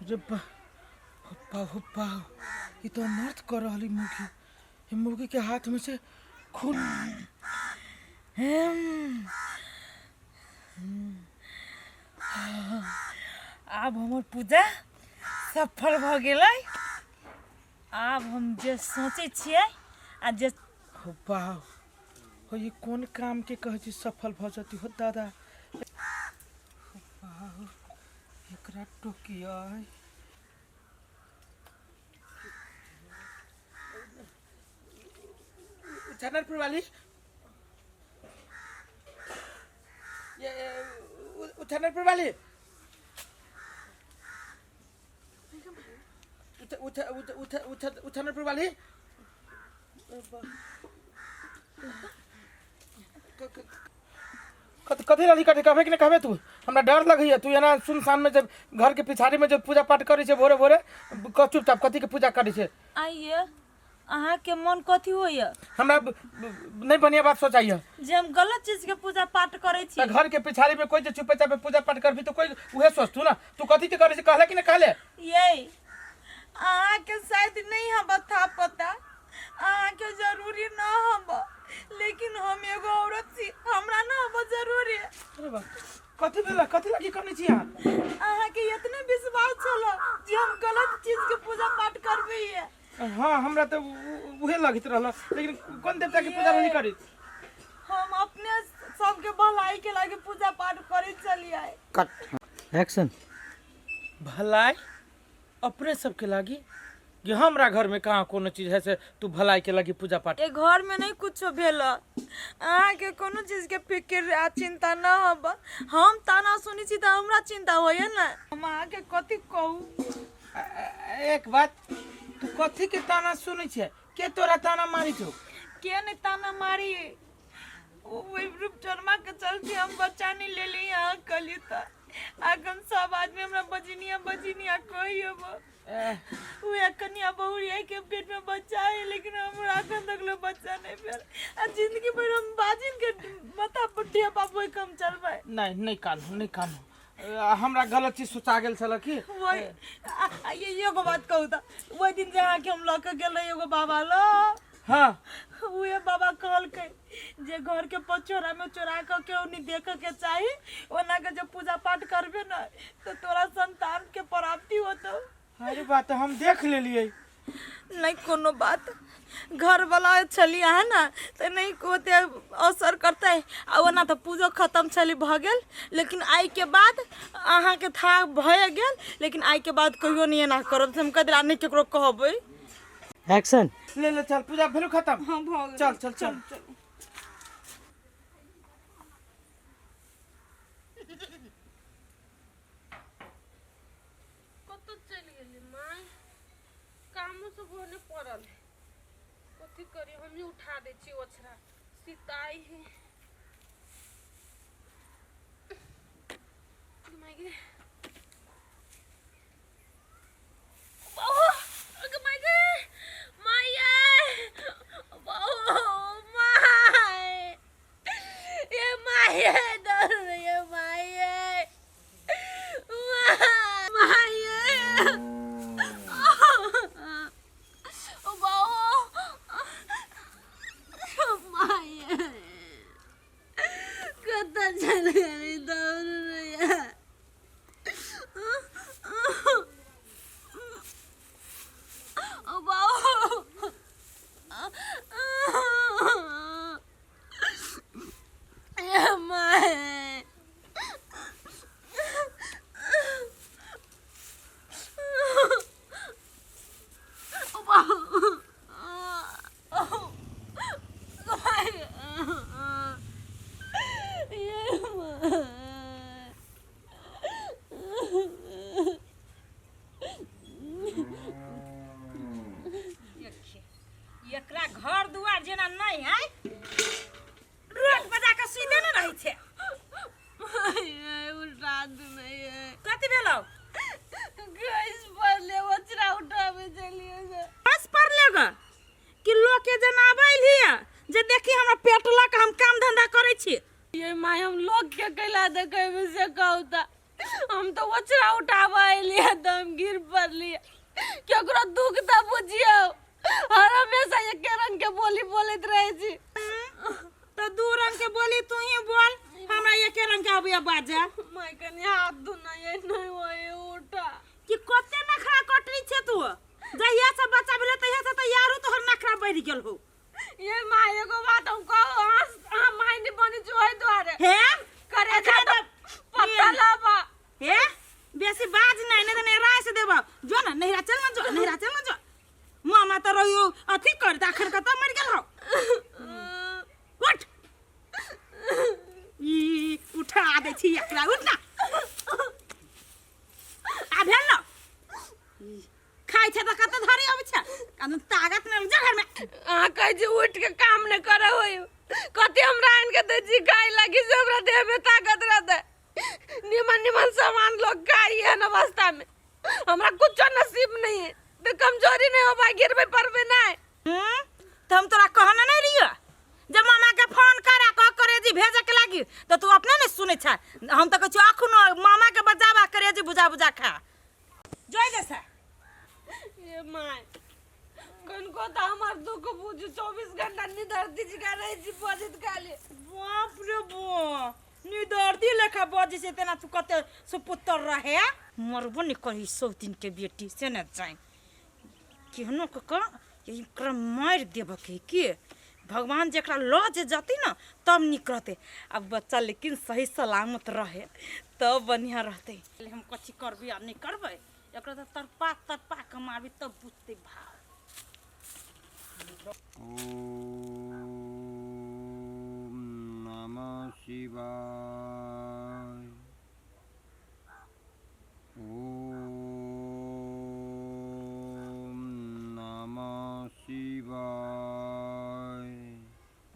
रे बा हो बा ई तो अनर्थ कर रहली मुर्गी। ई मुर्गी के हाथ में से खून। आब हमर पूजा सफल भऽ गेलै। आब हम जे सोचै छियै आ जे हो बा हो ई कोन काम के कहै छी सफल भऽ जती हो दादा। हो बा एकरा टोकियै। चनरपुर वाली ये चनरपुर वाली उठ उठ उठ उठ उठ उठनपुर वाली कथी कथी रहली कथी कहबे कि नहीं कहबे तू हमरा डर लगैया तू एना सुनसान में जब घर के पिछाड़ी में जब पूजा पाठ करै छै भोरे भोरे चुपचाप कथी के पूजा करै छै आइए अहाँके मन कथी होइए हमरा नहीं बढ़िया बात सोचाइए जे हम गलत चीज के पूजा पाठ करै छी त घर के पिछाड़ी में कोई जे चुपे चापे पूजा पाठ करबी तो कोई उहे सोचतू ना तू कथी के करै छै कहले कि नहीं कहले ये अहाँके शायद नहीं हम था पता अहाँके जरूरी न हम लेकिन हम एगो औरत छी हमरा न हम जरूरी अरे बा कथी भेल कथी लागी करने छी अहाँ अहाँके इतने विश्वास छल जे हम गलत चीज के पूजा पाठ करबै ये हाँ हमरा तऽ उहे लगैत रहल लेकिन कोन देवता के पूजा रहली करी हम अपने सबके भलाई के लागे पूजा पाठ करे चलिए कट एक्शन भलाई अपने सबके लागी कि हमरा घर में कहाँ कोनो चीज है से तू भलाई के लागी पूजा पाठ ए घर में नहीं कुछो भेल अहाँके कोनो चीज के फिक्र आ चिंता न हब हम ताना सुनी छी तऽ हमरा चिंता होइए ने हम अहाँके कथी कहू एक बात तू कथी के ताना सुनै छै के तोरा ताना मारी छौ के नहीं ताना मारी वही रूपचनमा के चलते हम बच्चा नहीं ले ली यहाँ कली तो अखन सब आदमी हमरा बजनिया बजनिया कही अब वह कन्या बहुरिया के पेट में बच्चा है लेकिन हमरा अखन तक लो बच्चा नहीं भेल आ जिंदगी भर हम बाजिन के माथा पर ढेपा बोइ कम चलबै नहीं नहीं कानू नहीं कानू हमरा गलत चीज सोचा गेल छल की वही ये एगो बात कहू तऽ ओहि दिन जे अहाँके हम लऽ के गेल रही एगो बाबा लग हाँ उहे बाबा कहलकै जे घर के पछोरा में चोरा कऽ केहू नहीं देखे के चाही ओना के जे पूजा पाठ करबे न तऽ तोरा संतान के प्राप्ति होतौ अरे बात हम देख लेलियै नहीं कोनो बात घर वाला छली अहाँ ने तऽ नहीं ओते असर करतै आ ओना तऽ पूजो खत्म छली भऽ गेल लेकिन आइके बाद अहाँके था भए गेल लेकिन आइके बाद कहियो नहीं एना करब से हम कह देला नहीं केकरो कहबै एक्शन ले ले चल पूजा भेलू खत्म हाँ भऽ गेल चल चल चल चल कतऽ चलि गेली माय कामो सब होने पड़ल है कथी करी हमही उठा दै छी ओछरा सिताई है माय गे बाबू माय गे माय बाबू my ये my दर्द ये my my कतऽ चल गेली दौड़ रे ओ बाबू माय एकरा घर दुआर जेना नहीं है रोड पर जाके सुइते ने रहै छै उठा दे कथी भेलौ गैस पर ले ओचरा उठावे चलिए से बस पर लेगा कि लोग के जेना आबै लिया जे देखी हमरा पेट लऽ के हम काम धंधा करै छी ये माय हम लोग के कैला देखे से कहू ता हम तो ओचरा उठावे अलिए तऽ हम गिर पड़लिए केकरो दुख तऽ बुझियौ हर हमेशा एके रंग के बोली बोलैत रहै छी तऽ दू रंग के बोली तू ही बोल हमरा एके रंग के आबैया बाजा माय कनि हाथ धुना ये नहीं होए उठा कि कते नखरा कटनी छे तू जहिया से बच्चा भेलै तहिया से तऽ यारो तोहर नखरा बढ़ि गेल हो ये माय एगो बात हम कहू अहाँ अहाँ माय नहि बनै छी ओहि दुआरे हे करे जा तऽ पत्ता लाबा हे बेसी बाज नहीं नहीं तो नहिरा से देबो जो ना नहिरा चल ना जो नहिरा चल ना जो मामा तो रहियो अथी कर त अखन कतऽ मरि गेल हो उठ ई उठा दै छी एकरा उठ ना आ भेल न खाइ खाइ छै तऽ कतऽ धरे अबै छै कानून ताकत नहि जा घरमे। अहाँ कहै छी उठि के काम नहि करे होय, कथी हमरा आनि के दै छी खाय लागी से हमरा देह में ताकत रहतै? निमन निमन सामान लोग खाइ एहन अवस्था में, हमरा कुछो नसीब नहीं है तो कमजोरी नहीं हो पाई, गिरबे पड़बे नहीं। तो हम तोरा कहने नहीं रहियो जब मामा के फोन करा कह करेजी भेजे के लागी, तो तू अपने नहीं सुने छा। हम तो कहै छियो अखनो मामा के बजाबा करेजी बुझा बुझा खा जोइ जैसा। ये my कनको तो हमार दुख बुझ, 24 घंटा निदर्दी जिका रहे छी बजत खाली। बाप रे बा, निदर्दी लेखा बजे से तेना तू कते सुपुत्र रहे। मरबो नहीं करी सौतीन के बेटी से न जाए केहनो क क एकरा मारि देबऽ के के भगवान जेकरा लऽ जे जती न तब नीक रहतै। अब बच्चा लेकिन सही सलामत रहे तब बढ़िया रहतै। हम कथी करबै आ नहि करबै, एकरा तऽ तड़पा तड़पा कऽ मारबै तब बुझतै भाव। ओम नमः शिवाय, ओम नमः शिवाय,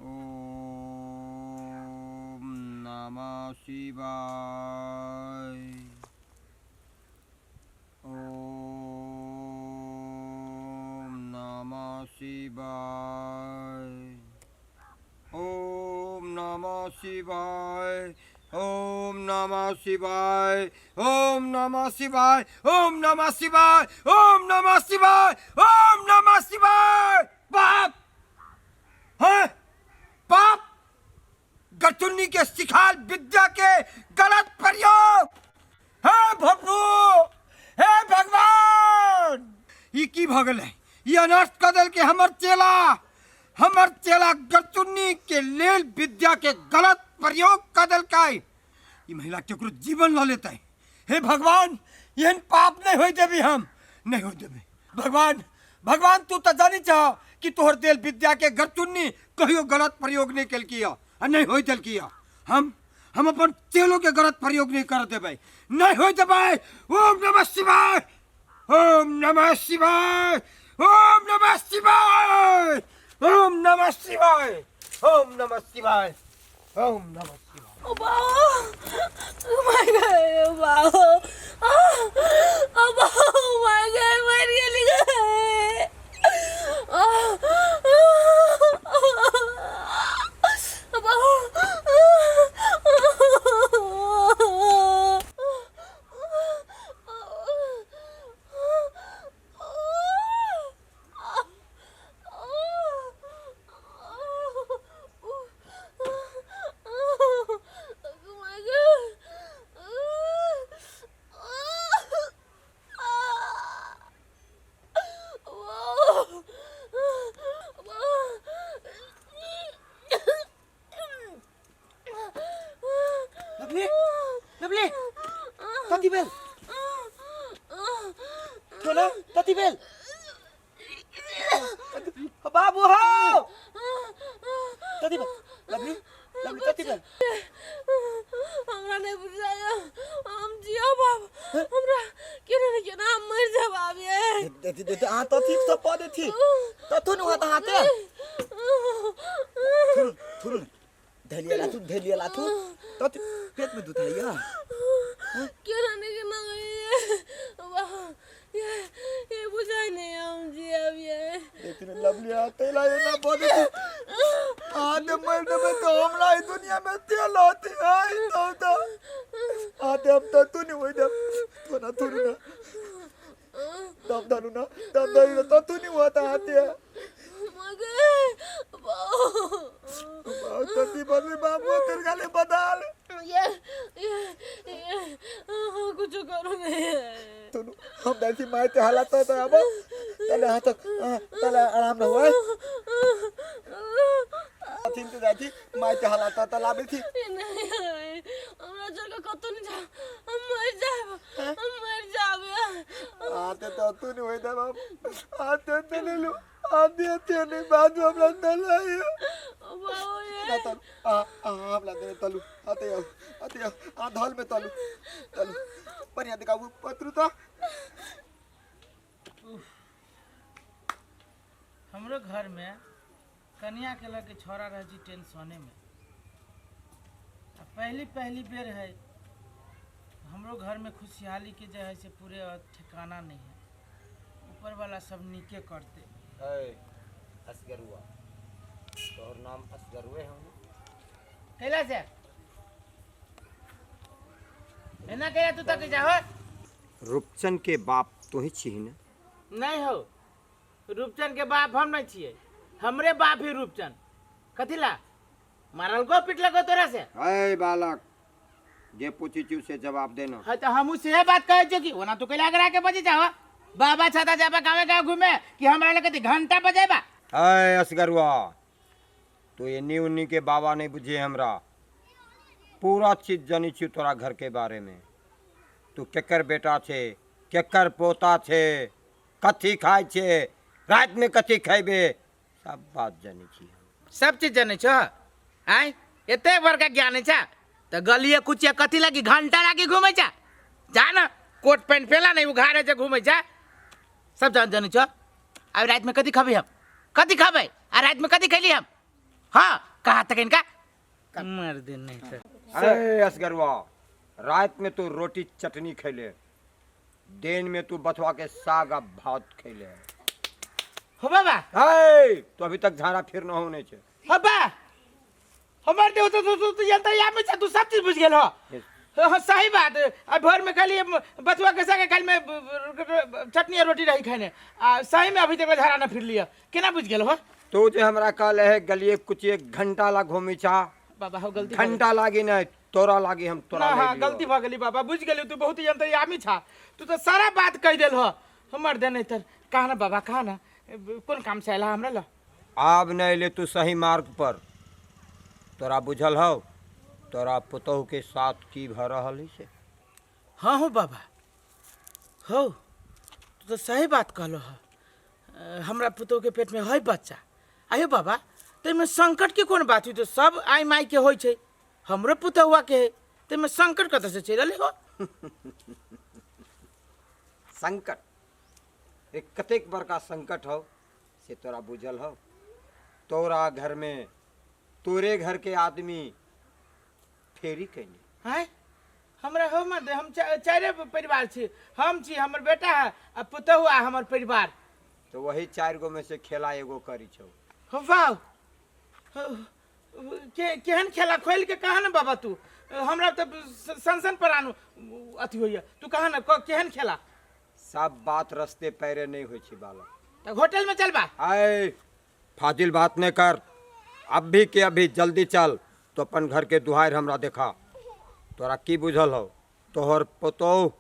ओम नमः शिवाय, ओम नमः शिवाय, ओम नमः शिवाय, ओम नमः शिवाय, ओम नमः शिवाय, ओम नमः शिवाय, ओम नमः शिवाय, ओम नमः शिवाय। बाप हैं, बाप गचुन्नी के सिखाल विद्या के गलत प्रयोग। हे भप्पू, हे भगवान, ई की भऽ गेलै? ई अनर्थ कऽ देलकै हमर चेला। हमर चेला गचुन्नी के लेल विद्या के गलत प्रयोग कऽ देलकै। ई महिला केकरो जीवन लऽ लेतै। हे भगवान, एहन पाप नहि होय देबै, हम नहि होय देबै। भगवान, भगवान, तू तऽ जानै छह कि तोहर देल विद्या के गचुन्नी कहियो गलत प्रयोग नहि केलकी आ नहि होय देलकी। हम अपन चेलो के गलत प्रयोग नहीं कर देबै, नहीं होय देबै। ओम नमः शिवाय, ओम नमः शिवाय, ओम नमः शिवाय, ओम नमः शिवाय, ओम नमः शिवाय, ओम नमः शिवाय। ओ बाबा, ओ my God, ओ बाबा, ओ बाबा, ओ my God, मर गेली गे। लवली, लवली, कति बेल थोला, कति बेल बाबू हो, कति बेल लवली, लवली कति बेल? हमरा नहीं बुझाया, हम जियो बाबू, हमरा केना ने केना हम मर जाब आब ये। दे दे दे, अहाँ तो ठीक तो पा देथी तो तू नु हाथ हाथे थुरु थुरु धलिया लाथू, धलिया लाथू तो पेट में दुखाइया। केना ने केना ये वाह, ये बुझाई नहीं, हम जियो ये। लेकिन लवली आते ला ये ना पा देथी आते मर देबे तो हमरा ई दुनिया में तेल होती है तो आते हम तो तू नहीं होई दे तो ना थुरु ना दम धनु ना, दम धनु ना तो तू नहीं हुआ था आते है मगर तो ती बदली बाबू तेरे गाले बदल ये ये कुछ करो नहीं। सुनो, हम दासी मार के हालात तो अब तले हाथ तले आराम रहो है थी तो जाती मार के हालात तो लाबे थी। नहीं, हमरा छोड़ के कतौ नहीं जा, हम मर जाब, हम मर जाब। आते तो तू नहीं होई दे बाबू, आते तो ले लो, आते आते नहीं बाद में हमरा तले बाबू ये ना तलु आ आ हमरा दे तलु आते आओ, आते आओ, आ धल में तलु तलु बढ़िया दिखाऊ पत्रु तो। हमरो घरमे कनियाके लऽ के छौड़ा रहै छै टेंशनेमे। आ पहली पहली बेर है हमरो घरमे खुशहाली के जे है से पूरे ठिकाना नहीं है। ऊपर वाला सब नीके करते। है असगरुआ, तोहर नाम असगरुए हौ ने? कैला से एना कैला तू तक जाहो। रूपचन के बाप तू ही छी ने? नहीं हो, रूपचन के बाप हम नहीं छियै, हमरे बाप ही रूपचन। कथी ला मारल को पिटल को तोरा से? है बालक, जे पूछी छी से जवाब देना। हाँ तो हम से बात कहै छियो कि ओना तू कैला अगरा के बजे जाहो बाबा छाता जाबा गावे गाँव घूमे कि हमरा लगे घंटा बजेबा। है असगरुआ, तू एन्नी उन्नी के बाबा नहीं बुझे, हमरा पूरा चीज जानी छी तोरा घर के बारे में। तू केकर बेटा छे, केकर पोता छे, कथी खाइ छे, रात में कथी खैबे, सब बात जानी छी हम। सब चीज जानै छो? आय एते बड़का ज्ञान छै तऽ गलिए कुचिया कथी लागी घंटा लागी घूमै छै? जा न कोट पैंट पेला नहीं उघारे छै घूमै छै। सब जान जानै छो? आब रात में कथी खबै हम, कथी खबै आ रात में कथी खैली हम? हाँ कहा तक इनका मर दे नहीं तो। अरे असगरुआ, रात में तू रोटी चटनी खैले, दिन में तू बथुआ के साग आ भात खैले। हो बाबा। है तो अभी तक झाड़ा फिर न होने छे। हो बा हमर देव तो तू तू यंत्र या में तू सब चीज बुझ गेल हो। हाँ सही बात। आ भोर में खाली बथुआ के साग खाली में चटनी आ रोटी रही खाने, आ सही में अभी तक झाड़ा न फिर लिया, केना बुझ गेल हो? तू जे हमरा कहले है गलिए कुछ एक घंटा ला घूमी छा। बाबा हो गलती भऽ गेल। घंटा लागी नहीं तोरा लागी हम तोरा ना ले हाँ लियो। गलती भऽ गेली बाबा, बुझ गेली तू बहुत अंतर्यामी छा, तू तो सारा बात कहि देल हो। हमर दे नहीं तर कहा ना बाबा, कहा ना कोन काम से आयल हमरा ला? आब नहीं ले तू सही मार्ग पर, तोरा बुझल हौ तोरा पुतोहु के साथ की भ रहल है से? हाँ हो बाबा हो, तू तो सही बात कहलो हो। हमरा पुतोहु के पेट में है बच्चा। आयो बाबा ताहिमे संकट के कोन बात हुई? तो सब आइ माइ के होइ छै, हमरो पुतहुआ के है, ताहिमे संकट कतऽ से चलि एलै हो? संकट एक कतेक बड़का संकट हौ से तोरा बुझल हौ? तोरा घर में तोरे घर के आदमी फेरी कैने। आँय हमरा हो मत, हम चारे परिवार छी, हम छी, हमर बेटा है आ पुतहु आ हमर परिवार। तो वही चारि गो में से खेला एगो करी छौ। हो वाह, के केहन खेला खोल के कहा ना बाबा तू, हमरा तऽ सनसन पर आनू अथी होइया, तू कहा ना केहन खेला? सब बात रस्ते पैरे नहीं होइ छै बालक। तऽ होटल में चलबा? आय फाजिल बात नहीं कर, अभी के अभी जल्दी चल तो अपन घर के दुहार हमरा देखा। तोरा की बुझल हौ तोहर पुतोहु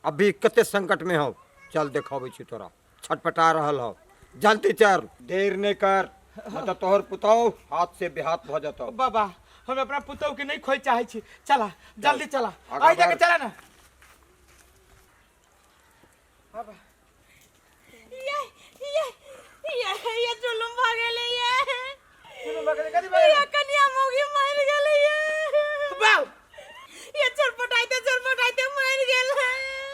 अभी कते संकट में हौ, चल देखाबै छी तोरा, छटपटा रहल हौ, जल्दी चल, देर नहीं कर, मतलब तोहर पुतोहु हाथ से बेहाथ भ जतौ। बाबा हम अपना पुतोहु के नहीं खोज चाहे छी, चला जल्दी चला, आगा आई जाके बढ़। चला ना बाबा। ये ये ये ये जुलुम भ गेलै ये। सुनो बगल कथी बगल? ये कनिया मौगी मरि गेलै ये। बाउ ये चरपटाइते चरपटाइते मरि गेल।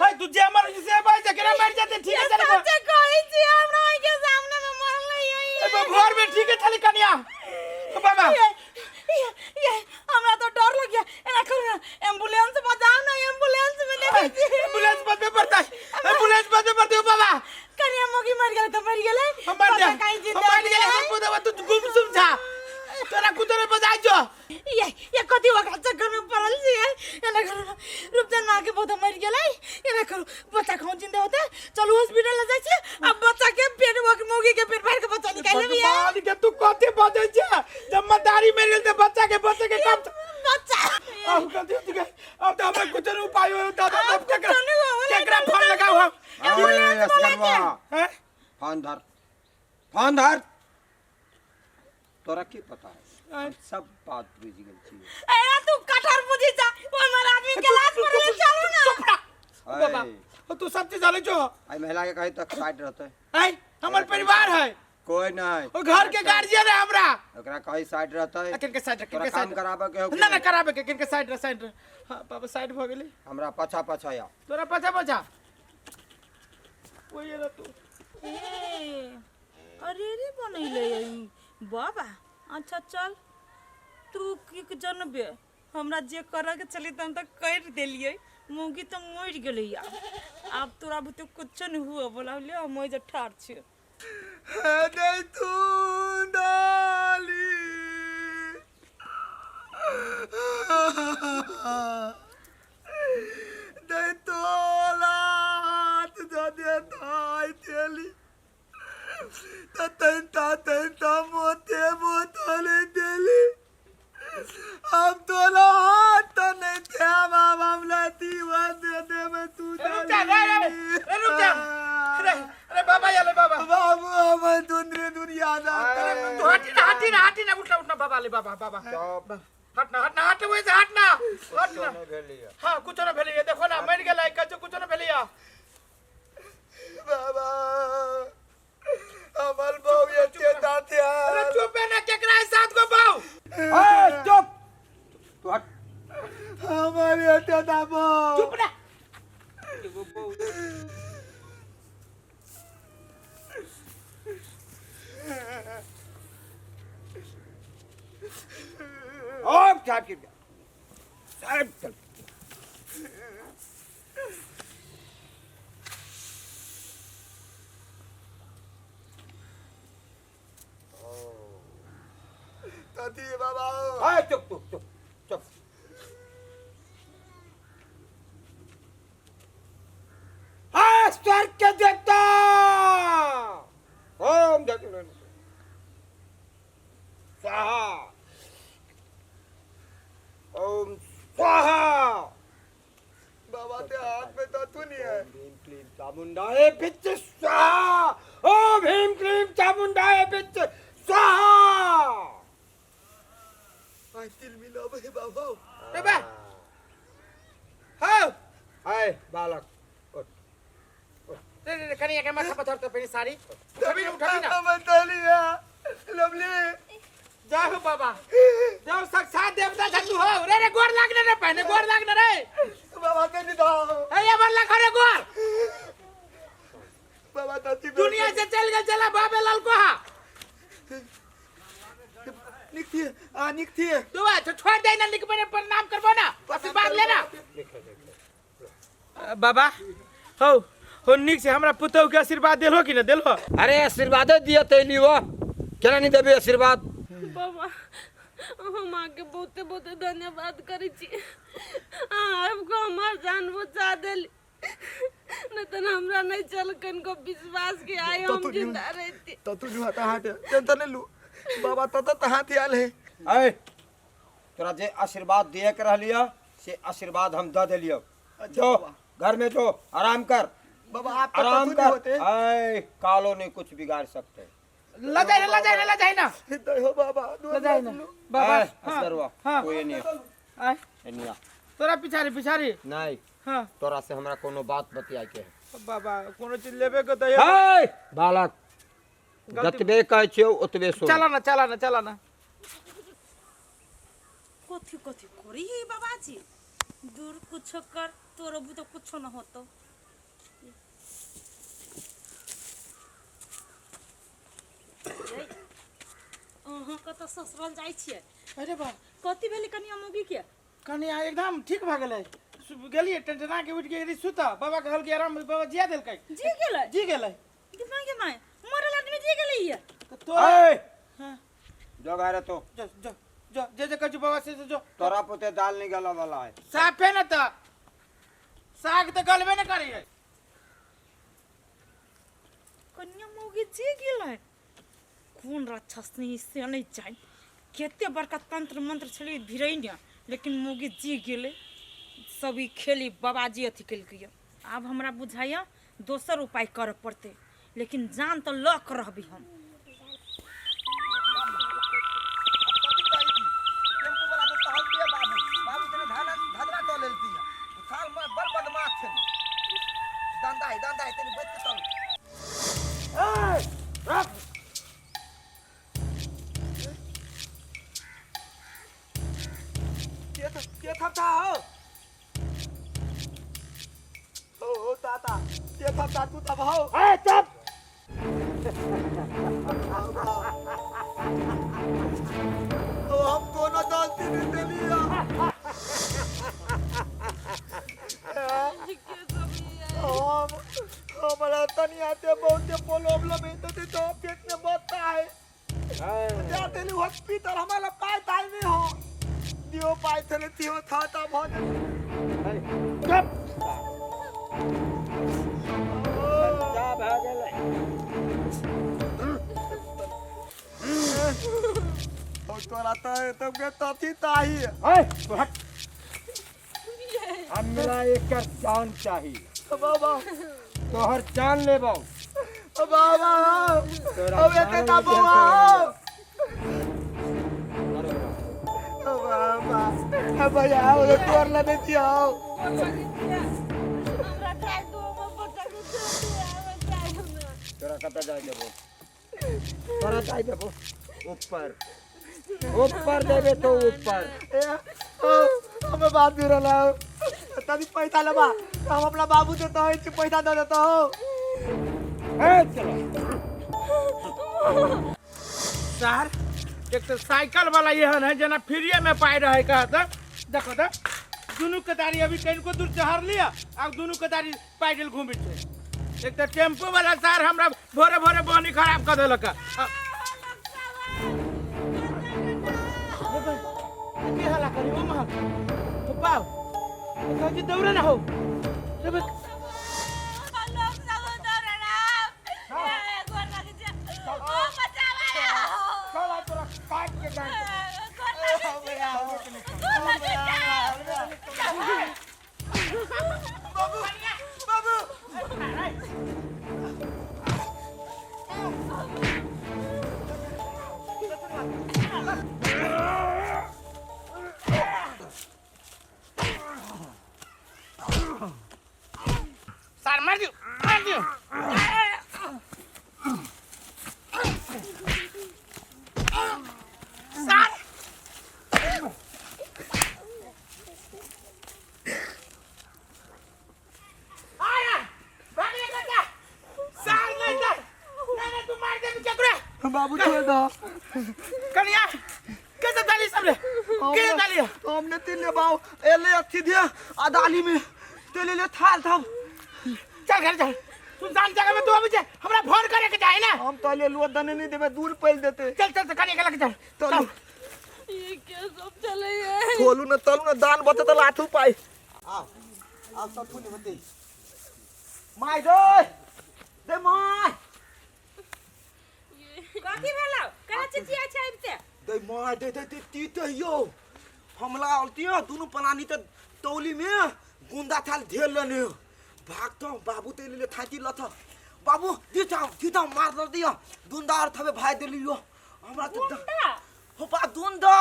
है तू जे मर से बाज जकरा मर जाते ठीक है चल। सच कहै छी, हमरा आँखि के सामने में मरलै ये। भोर में ठीक है चली कनिया बाबा। ये ये ये हमरा तो डर लग गया, एना करू ना एम्बुलेंस बजाओ ना, एम्बुलेंस में देखै छी। एम्बुलेंस बजबे पड़तै, एम्बुलेंस बजबे पड़तै बाबा। कनिया मौगी मरि गेलै तऽ मरि गेलै, हम मर बच्चा जा कहीं हम जिंदा मर गेलै। हमर पुतोहु तू गुमसुम छा, तोरा कुतो रे बजाइ जो। ये ये कथी ओकरा चक्कर में पड़ल छियै? एना करू ना, रूपचंद माँ के बहुत मरि गेलै, एना करू बच्चा कहूँ जिंदा होतै, चलू हॉस्पिटल ले जाइ छी आ बच्चा के पेट मौगी के पेट फाड़ि के बच्चा निकालि लेबै। भगवान के तू कथी बजै छे? जब मदारी मरि गेल त बच्चा के बच्चे के कब बच्चा अब कथी होत के? अब त हमरा कुछ नहीं उपाय हो दादा, आब अब केकरा कुछो नहीं होले, केकरा फोन लगाऊ हम? अरे असगरवा, हैं? फोन धर, फोन धर, तोरा की पता है हम सब बात बुझि गेल छी। ए तू कटहर बुझी जा, ओ हमर आदमी के लाश पर ले चलू ना। चुप रह बाबा, ऐ, तू सब चीज जानै छो। आई महिला के कही तक साइड रहते। ऐ हमर परिवार है, कोई नहीं, ओ घर के गार्जियन है हमरा। ओकरा कही साइड रहते। किनके साइड रह, तोरा किनके काम साइड कराबे के हो कि ना ना नहीं? कराबे के, किनके साइड रह, साइड रह। हां बाबा साइड भ गेली। हमरा पाछा पाछा आ। तोरा पाछा पाछा ओए रह तू। ए अरे रे बनैले ई बाबा। अच्छा चल तू की जनबे, हमरा जे करे के चली त हम त कर देलियै, मौगी तऽ मरि गेलै। आब तोरा बुते कुछो नहीं हुआ बोला ले, हम ओहि जे ठाढ़ छियै। नहीं तू डाली नहीं तो लात दे थाई तेली त तंता तंता मोते मोतले देली। हम तोला हाथ तो नहीं थे बाबा, हमला दीवा दे दे में तू रुक जा रे रे रे, रुक जा। अरे अरे बाबा याले बाबा बाबू हमर दुनिया दुनिया अरे तू हटी ना, हटी ना, हटी ना, उठना उठना बाबा ले बाबा बाबा हटना हटना हट वैसे से हटना हटना। हां कुछ ना भेलिए, देखो ना मर गेलै, कछु कुछ ना भेलिए। बाबा हमर बहू एते दाते। अरे चुप है ना, केकरा है साथ को बहू? ए चुप, तू हट। हमर एते दाबो चुप ना। ओम साहब की साहब चल। दादी बाबा ए चुप चुप चुप चुप। हाँ स्वर्ग के देवता ओम जय स्वाहा ओम स्वाहा। बाबा ते हाथ में तो तू नहीं है। भीम क्लीम चामुंडाए बिच स्वाहा। ओम भीम क्लीम चामुंडाए बिच स्वाहा। आई तिल मिलो बे बाबा। रे बा हां आए बालक उठ। रे रे कनिया के माथा पर धरते पहली साड़ी उठबी ना, उठबी ना। हमर दलिया लवली जाओ बाबा जाओ, साक्षात देवता छ तू हो। रे रे गोर लागने रे, पहने गोर लागने रे बाबा ते नहीं दाओ। ए ये बर लाख रे गोर बाबा दादी दुनिया से चल गेल चला बाबे लाल को हा निकती आ निकती। तू आ तो छोड़ दे ना, लिख पड़े प्रणाम करबो ना, आशीर्वाद लेना बाबा। हो हो निक से हमरा पुतहु के आशीर्वाद देलहो कि न देलहो? अरे आशीर्वाद दिया तैली वो केना नहीं देबे आशीर्वाद? बाबा हम अहाँके बहुते बहुते धन्यवाद करै छी, अहाँ आबि कऽ हमर जान बचा देली, नहीं तऽ हमरा नहीं चल कनको विश्वास के आइ हम जिंदा रहती। तो तू जो हाथ टेंशन नहीं लू बाबा, तो तो हाथ आयल है। ऐ तोरा जे आशीर्वाद दिए के रहलियो से आशीर्वाद हम the देलियो। जो घर में जो आराम कर बाबा, आप तो आराम तू नहीं होते। कर। ऐ कालो नहीं कुछ बिगाड़ सकते। लजाई ना, लजाई ना, लजाई ना, दे हो बाबा लजाई ना बाबा। ऐ असगरवा हाँ। कोई नहीं आय नहीं तोरा पिछाड़ी पिछाड़ी नहीं। हां तोरा से हमरा कोनो बात बतियाए के है। बाबा कोनो चीज लेबे के त है बालक जतबे कहै छियौ ओतबे सुन। चला ना, चला ना, चला ना। कथी कथी करी है बाबाजी, दूर कुछ कर तोरो भी तो कुछो न होतो। अहाँ कतऽ ससुराल जाइ छियै? अरे बा कथी भेलै कनिया मौगी के? कनिया एकदम ठीक भऽ गेलै। गेलियै टेंटना के उठि गेली सुत, बाबा कहल कि आराम, बाबा जिया देलकै। जी गेलै? जी गेलै। गे माय गे माय, मरल आदमी जी गेलै ये। तऽ तोरा ऐ हाँ। जो घरे तो जो जो जो जे जे कहै छौ बाबा से से जो। तोरा पुते दाल नहीं गला वाला है। साफे न तऽ साग तऽ गलबे न करियै। कनिया मौगी जी गेलै, कोन राक्षस नहीं से नहीं जान, कते बड़का तंत्र मंत्र छलै भिरैने, लेकिन मौगी जी गेलै। सब ई खेली बाबाजी अथी केलकै। आब हमरा बुझाइया दोसर उपाय करऽ पड़तै, लेकिन जान तऽ लऽ कऽ रहबै हम। टेम्पू वाला के कहल दिया बाबू, बाबू तने धाना धदरा दऽ लेलती है। साल में बड़ बदमाश छै। दंदा है, दंदा है, तनी बच के चल। के था के था था हो हो ताता के था ता तू तब हो। ए चुप। हम कोनो गलती नहीं देलिया। हम हमारा तनिया ते बहुत प्रॉब्लम है तो पेट में बता है। जा देली हॉस्पिटल हमारा पाए ताई नहीं हो दियो पाए थे दियो था ता भो चुप बच्चा भऽ गेलै। और तोरा तो तब के तथी ताही है तू हट। हमरा एकर जान चाही। बाबा तोहर जान लेबौ। बाबा तोरा अब एते ता बौआ बाबा अब आओ तोर ला दे दियो। हमरा जाय दो, हमर बच्चा के छोड़ दिया, हमरा जाय दो ना। तोरा कतऽ जाय देबौ? तोरा जाय देबौ ऊपर ऊपर देबे तो ऊपर। ए हमें बात भी रहा तभी पैसा लेबा हम अपना बाबू देता है पैसा दे देता हो। ए चलो सर एक तो साइकिल वाला एहन है जेना फ्रीए में पाइ रहे कहत। देखो तो दुनू कतारी अभी कनिको दूर चढ़ लिया आ दुनू कतारी पैदल घूमै छै। एक तो टेम्पो वाला सर हमरा भोरे भोरे बहनी खराब कर देलक। की हल्ला करी ओ महक तो पाओ कहै छी दौड़े ना हो। लोग सब दौड़े ना। ए, गोर लागे छै। ओ, बचावा। चल आ तोरा काट के डाल। गोर लागे छै। गोर लागे छै। बाबू बाबू सर मार दियो मार दियो। सर आया भाग ले बेटा। सर नहीं सर नहीं नहीं तू मार दे केकरा। बाबू छोड़ दो। कनिया कैसे डाली सब रे कैसे डाली? हमने तीन ले बाऊ एले अथी दिया अदाली में तेले ले थाल था। चल घर चल सुनसान जगह में तू अभी जा हमरा फोन करे के चाही ना। हम तो ले लुआ दने नहीं देबे दूर पैल देते। चल चल कनिया के लग चल चलू। ये क्या सब चले है? खोलू न तलू न दान बचे त लाठू पाई। आओ आओ सब फूल होते my दे दे my. कथी भेलौ? केना चिचिया छै आबिते? दे my they they दे ती ते यो हमला अलतियो दुनु पलानी त तौली में गुंदा थाल ढेर लेने भाग तो बाबू ते ले थाकी लथ बाबू दी जाओ मार दे दियो दुंदा और थबे भाई देली यो हमरा तो गुंडा? हो बा दुंदा।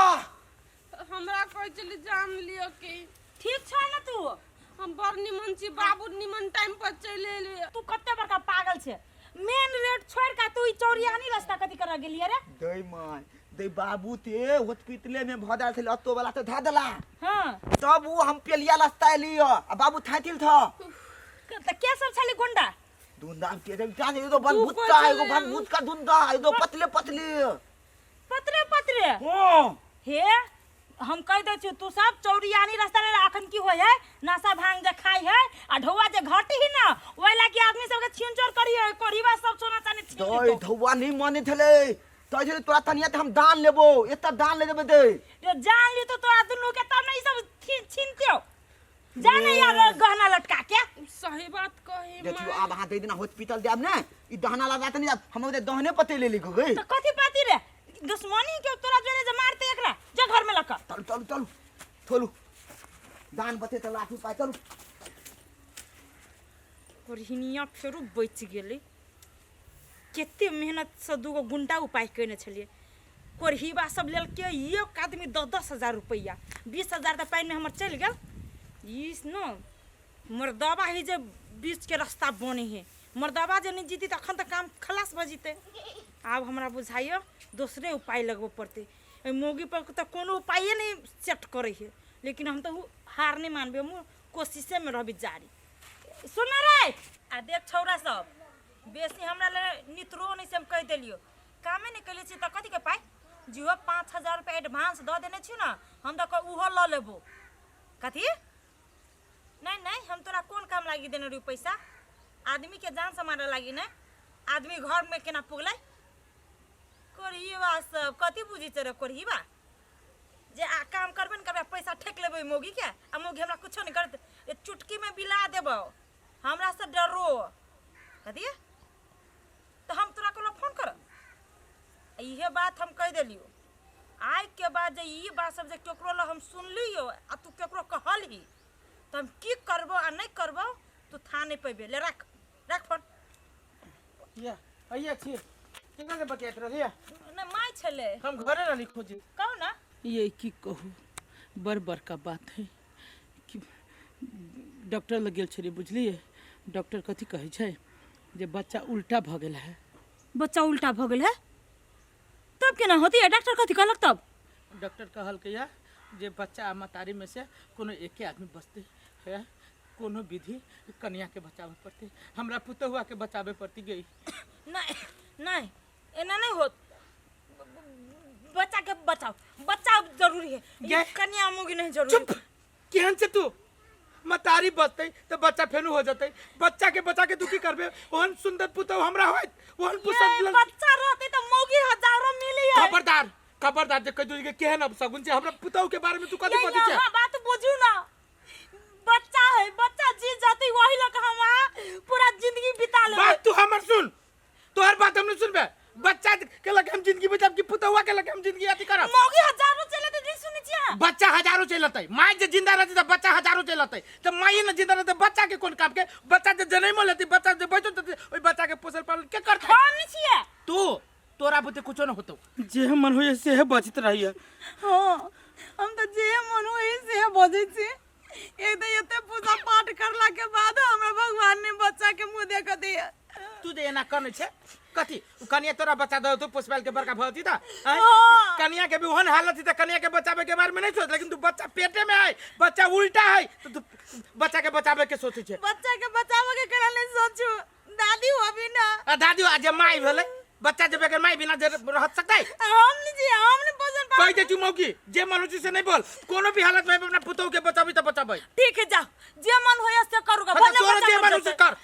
हमरा कहै छली जान लियो के। ठीक छै ना तू? हम बड़ निमन छी बाबू, निमन टाइम पर चलि एलियै। तू कते बड़का पागल छै, मेन रोड छोड़ के तू ई चौरियानी रास्ता कथी करऽ गेलियै रे? दे my दे बाबू ते हॉस्पिटले में भऽ जाल छलै अतो वाला ते धऽ देला। हाँ। तब वो हम पेलिया रास्ता एलियो आ बाबू थाकिल था। त के सब छलै गुंडा? दुंदा के दे जाने एगो बनभूत का एगो बनभूत का दुंदा एगो पतले पतले पतले पतले। हां हे हम कह दै छियौ तू सब चौरियानी रास्ता ले अखन की होय है नशा भांग जे खाइ है आ ढौआ जे घटी ही ना ओहि लागी आदमी सबके छीन चोर करी है कोढ़ीबा सब सोना चानी छीन दे लेतौ। धौआ नहीं माने छलै तै छलै तोरा तनिया ते हम दान लेबो एता दान ले देबे दे। रे जान ली तो तोरा दुनू के तब ने ई सब छीनतियौ। जा ने यार गहना लटका के। सही बात कही देखियो आब अहाँ दे दिना हॉस्पिटल जाब ने ई दहना लगा त नहीं जाब हम ओते दहने पते ले ली गई। त कथी पाती रे दुश्मनी के तोरा जोरे जे मारते एकरा जा घर में लका। चलू चलू चलू थोलू दान बते त लाठी पाइ चलू। कोरहिनिया फेरो बचि गेलै। कते मेहनत से दूगो गुंडा उपाय केने छलियै। कोरहिबा सब लेलकै एक आदमी 10-10 हजार रुपैआ 20 हजार तऽ पानिमे हमर चलि गेल। ई न मर्दबा ही जे बीच के रास्ता बने है मर्दबा जे नहीं जीती तखन तऽ काम खलास भऽ जेतै। आब हमरा बुझाइए दोसरे उपाय लगबऽ पड़तै। एहि मौगी पर तऽ कोनो उपाये नहि सेट करै है लेकिन हम तऽ हार नहि मानबै, हम कोशिशेमे रहबै जारी। सुन रे आ देख छौड़ा सब बेसी हमरा ले नितरो नहि से हम कहि देलियो कामे नहि कैले छी तऽ कथीके पाइ जिहो 5000 रुपया एडवांस दऽ देने छी ने हम तऽ उहो लऽ लेबो कथी नहीं नहीं हम तोरा कोन काम लागी देने रही पैसा आदमी के जान से मारे लागी नहीं आदमी घर में केना पुगलै कोरहीबा सब कथी बुझी छै रे कोरहीबा जे आ काम करबे ने करबे पैसा ठेक लेबै मौगी के आ मौगी हमरा कुछो नहीं करत ए चुटकी में बिला देबो हमरा से डरो कथी तो हम तोरा कोनो फोन करब इहे बात हम कहि देलियो आइ के बाद जे ई बात सब जे केकरो लग हम सुनलियो आ तू केकरो कहलही तऽ हम की करबो आ नहि करबो तू था नहि पेबे ले रख रख फोन या अइया छी केकरा से बतियाइत रहलियै नहि माय छलै हम घरे रहली खोजी कहू ना ये की कहू बड़ बड़का बात है कि डॉक्टर लग गेल छलियै बुझलियै डॉक्टर कथी कहै छै जे बच्चा उल्टा भऽ गेल है बच्चा उल्टा भऽ गेल है तब केना होती है डॉक्टर कथी कहलक तब डॉक्टर कहलकै या जे बच्चा आ महतारीमे से कोनो एके आदमी बचतै है कोनो विधि कनियाके बचाबे पड़तै हमरा पुतहुआके बचाबे पड़तै गई नहीं नहीं एना नहीं होत बच्चा के बचाओ बच्चा जरूरी है ये गे? कन्या मुगी नहीं जरूरी चुप केहन छै तू मतारी बचतै तऽ बच्चा फेनु हो जेतै बच्चा के बचा के तू की करबे ओहन सुंदर पुतहु हमरा होइत ओहन ये पुतहु बच्चा रहते तो मौगी हजारों मिली है खबरदार खबरदार जे कहि दू के केहन अब सगुन छै हमरा पुतहु के बारे में तू कथी ये बजै छै यहाँ बात बुझू ना बच्चा है बच्चा जी जाते वही लोग हम वहाँ पूरा जिंदगी बिता लेबै बात तू हमर सुन तोहर बात हम नहीं सुनबे बच्चा के लगे हम जिंदगी बिताब कि पुतहुआ के लगे हम जिंदगी अथी करब मौगी हजारों चले तो नहीं सुनै छियै बच्चा हजारों चलतै माय जे जिंदा रहतै तऽ बच्चा हजारों चलतै तऽ माय ने जिंदा रहतै बच्चा के कोन काम के बच्चा जे जनमो लेतै बच्चा जे बैठो देतै ओहि बच्चा के पोषण पालन के करतै हम नहीं छियै तू तोरा बुते कुछो न होतौ जे मन होइए सेहे बजैत रहैए हाँ हम तऽ जे मन होइ से बजै छी एक तऽ एते पूजा पाठ करला के बाद हमरा भगवान ने बच्चा के मुंह देख दिया तू जे एना कनै छै कथी उ कनिया तोरा बच्चा दऽ देतौ पोसबाल के बड़का भऽ जैती तऽ आँय? हाँ। कनिया के भी ओहन हालत है तऽ कनिया के बचाबे के बारे में नहीं सोच लेकिन तू बच्चा पेटे में है बच्चा उल्टा है तो तू बच्चा के बचाबे के सोचै छै बच्चा के बचावे के केना नहीं सोचू दादी हो अभी ना आ दादी आ जे माय भेलै बच्चा जे बगैर माय बिना जे रह सकतै हम नहीं जी हम नहीं पोषण कहि पालन दे तू मौकी जे मन होइ छै से नहीं बोल कोनो भी हालत में अपना पुतहु के बचाबी तऽ बचाबै ठीक है जाओ जे मन होय से करूँगा हाँ, तो तोरो जे मन होइ से कर।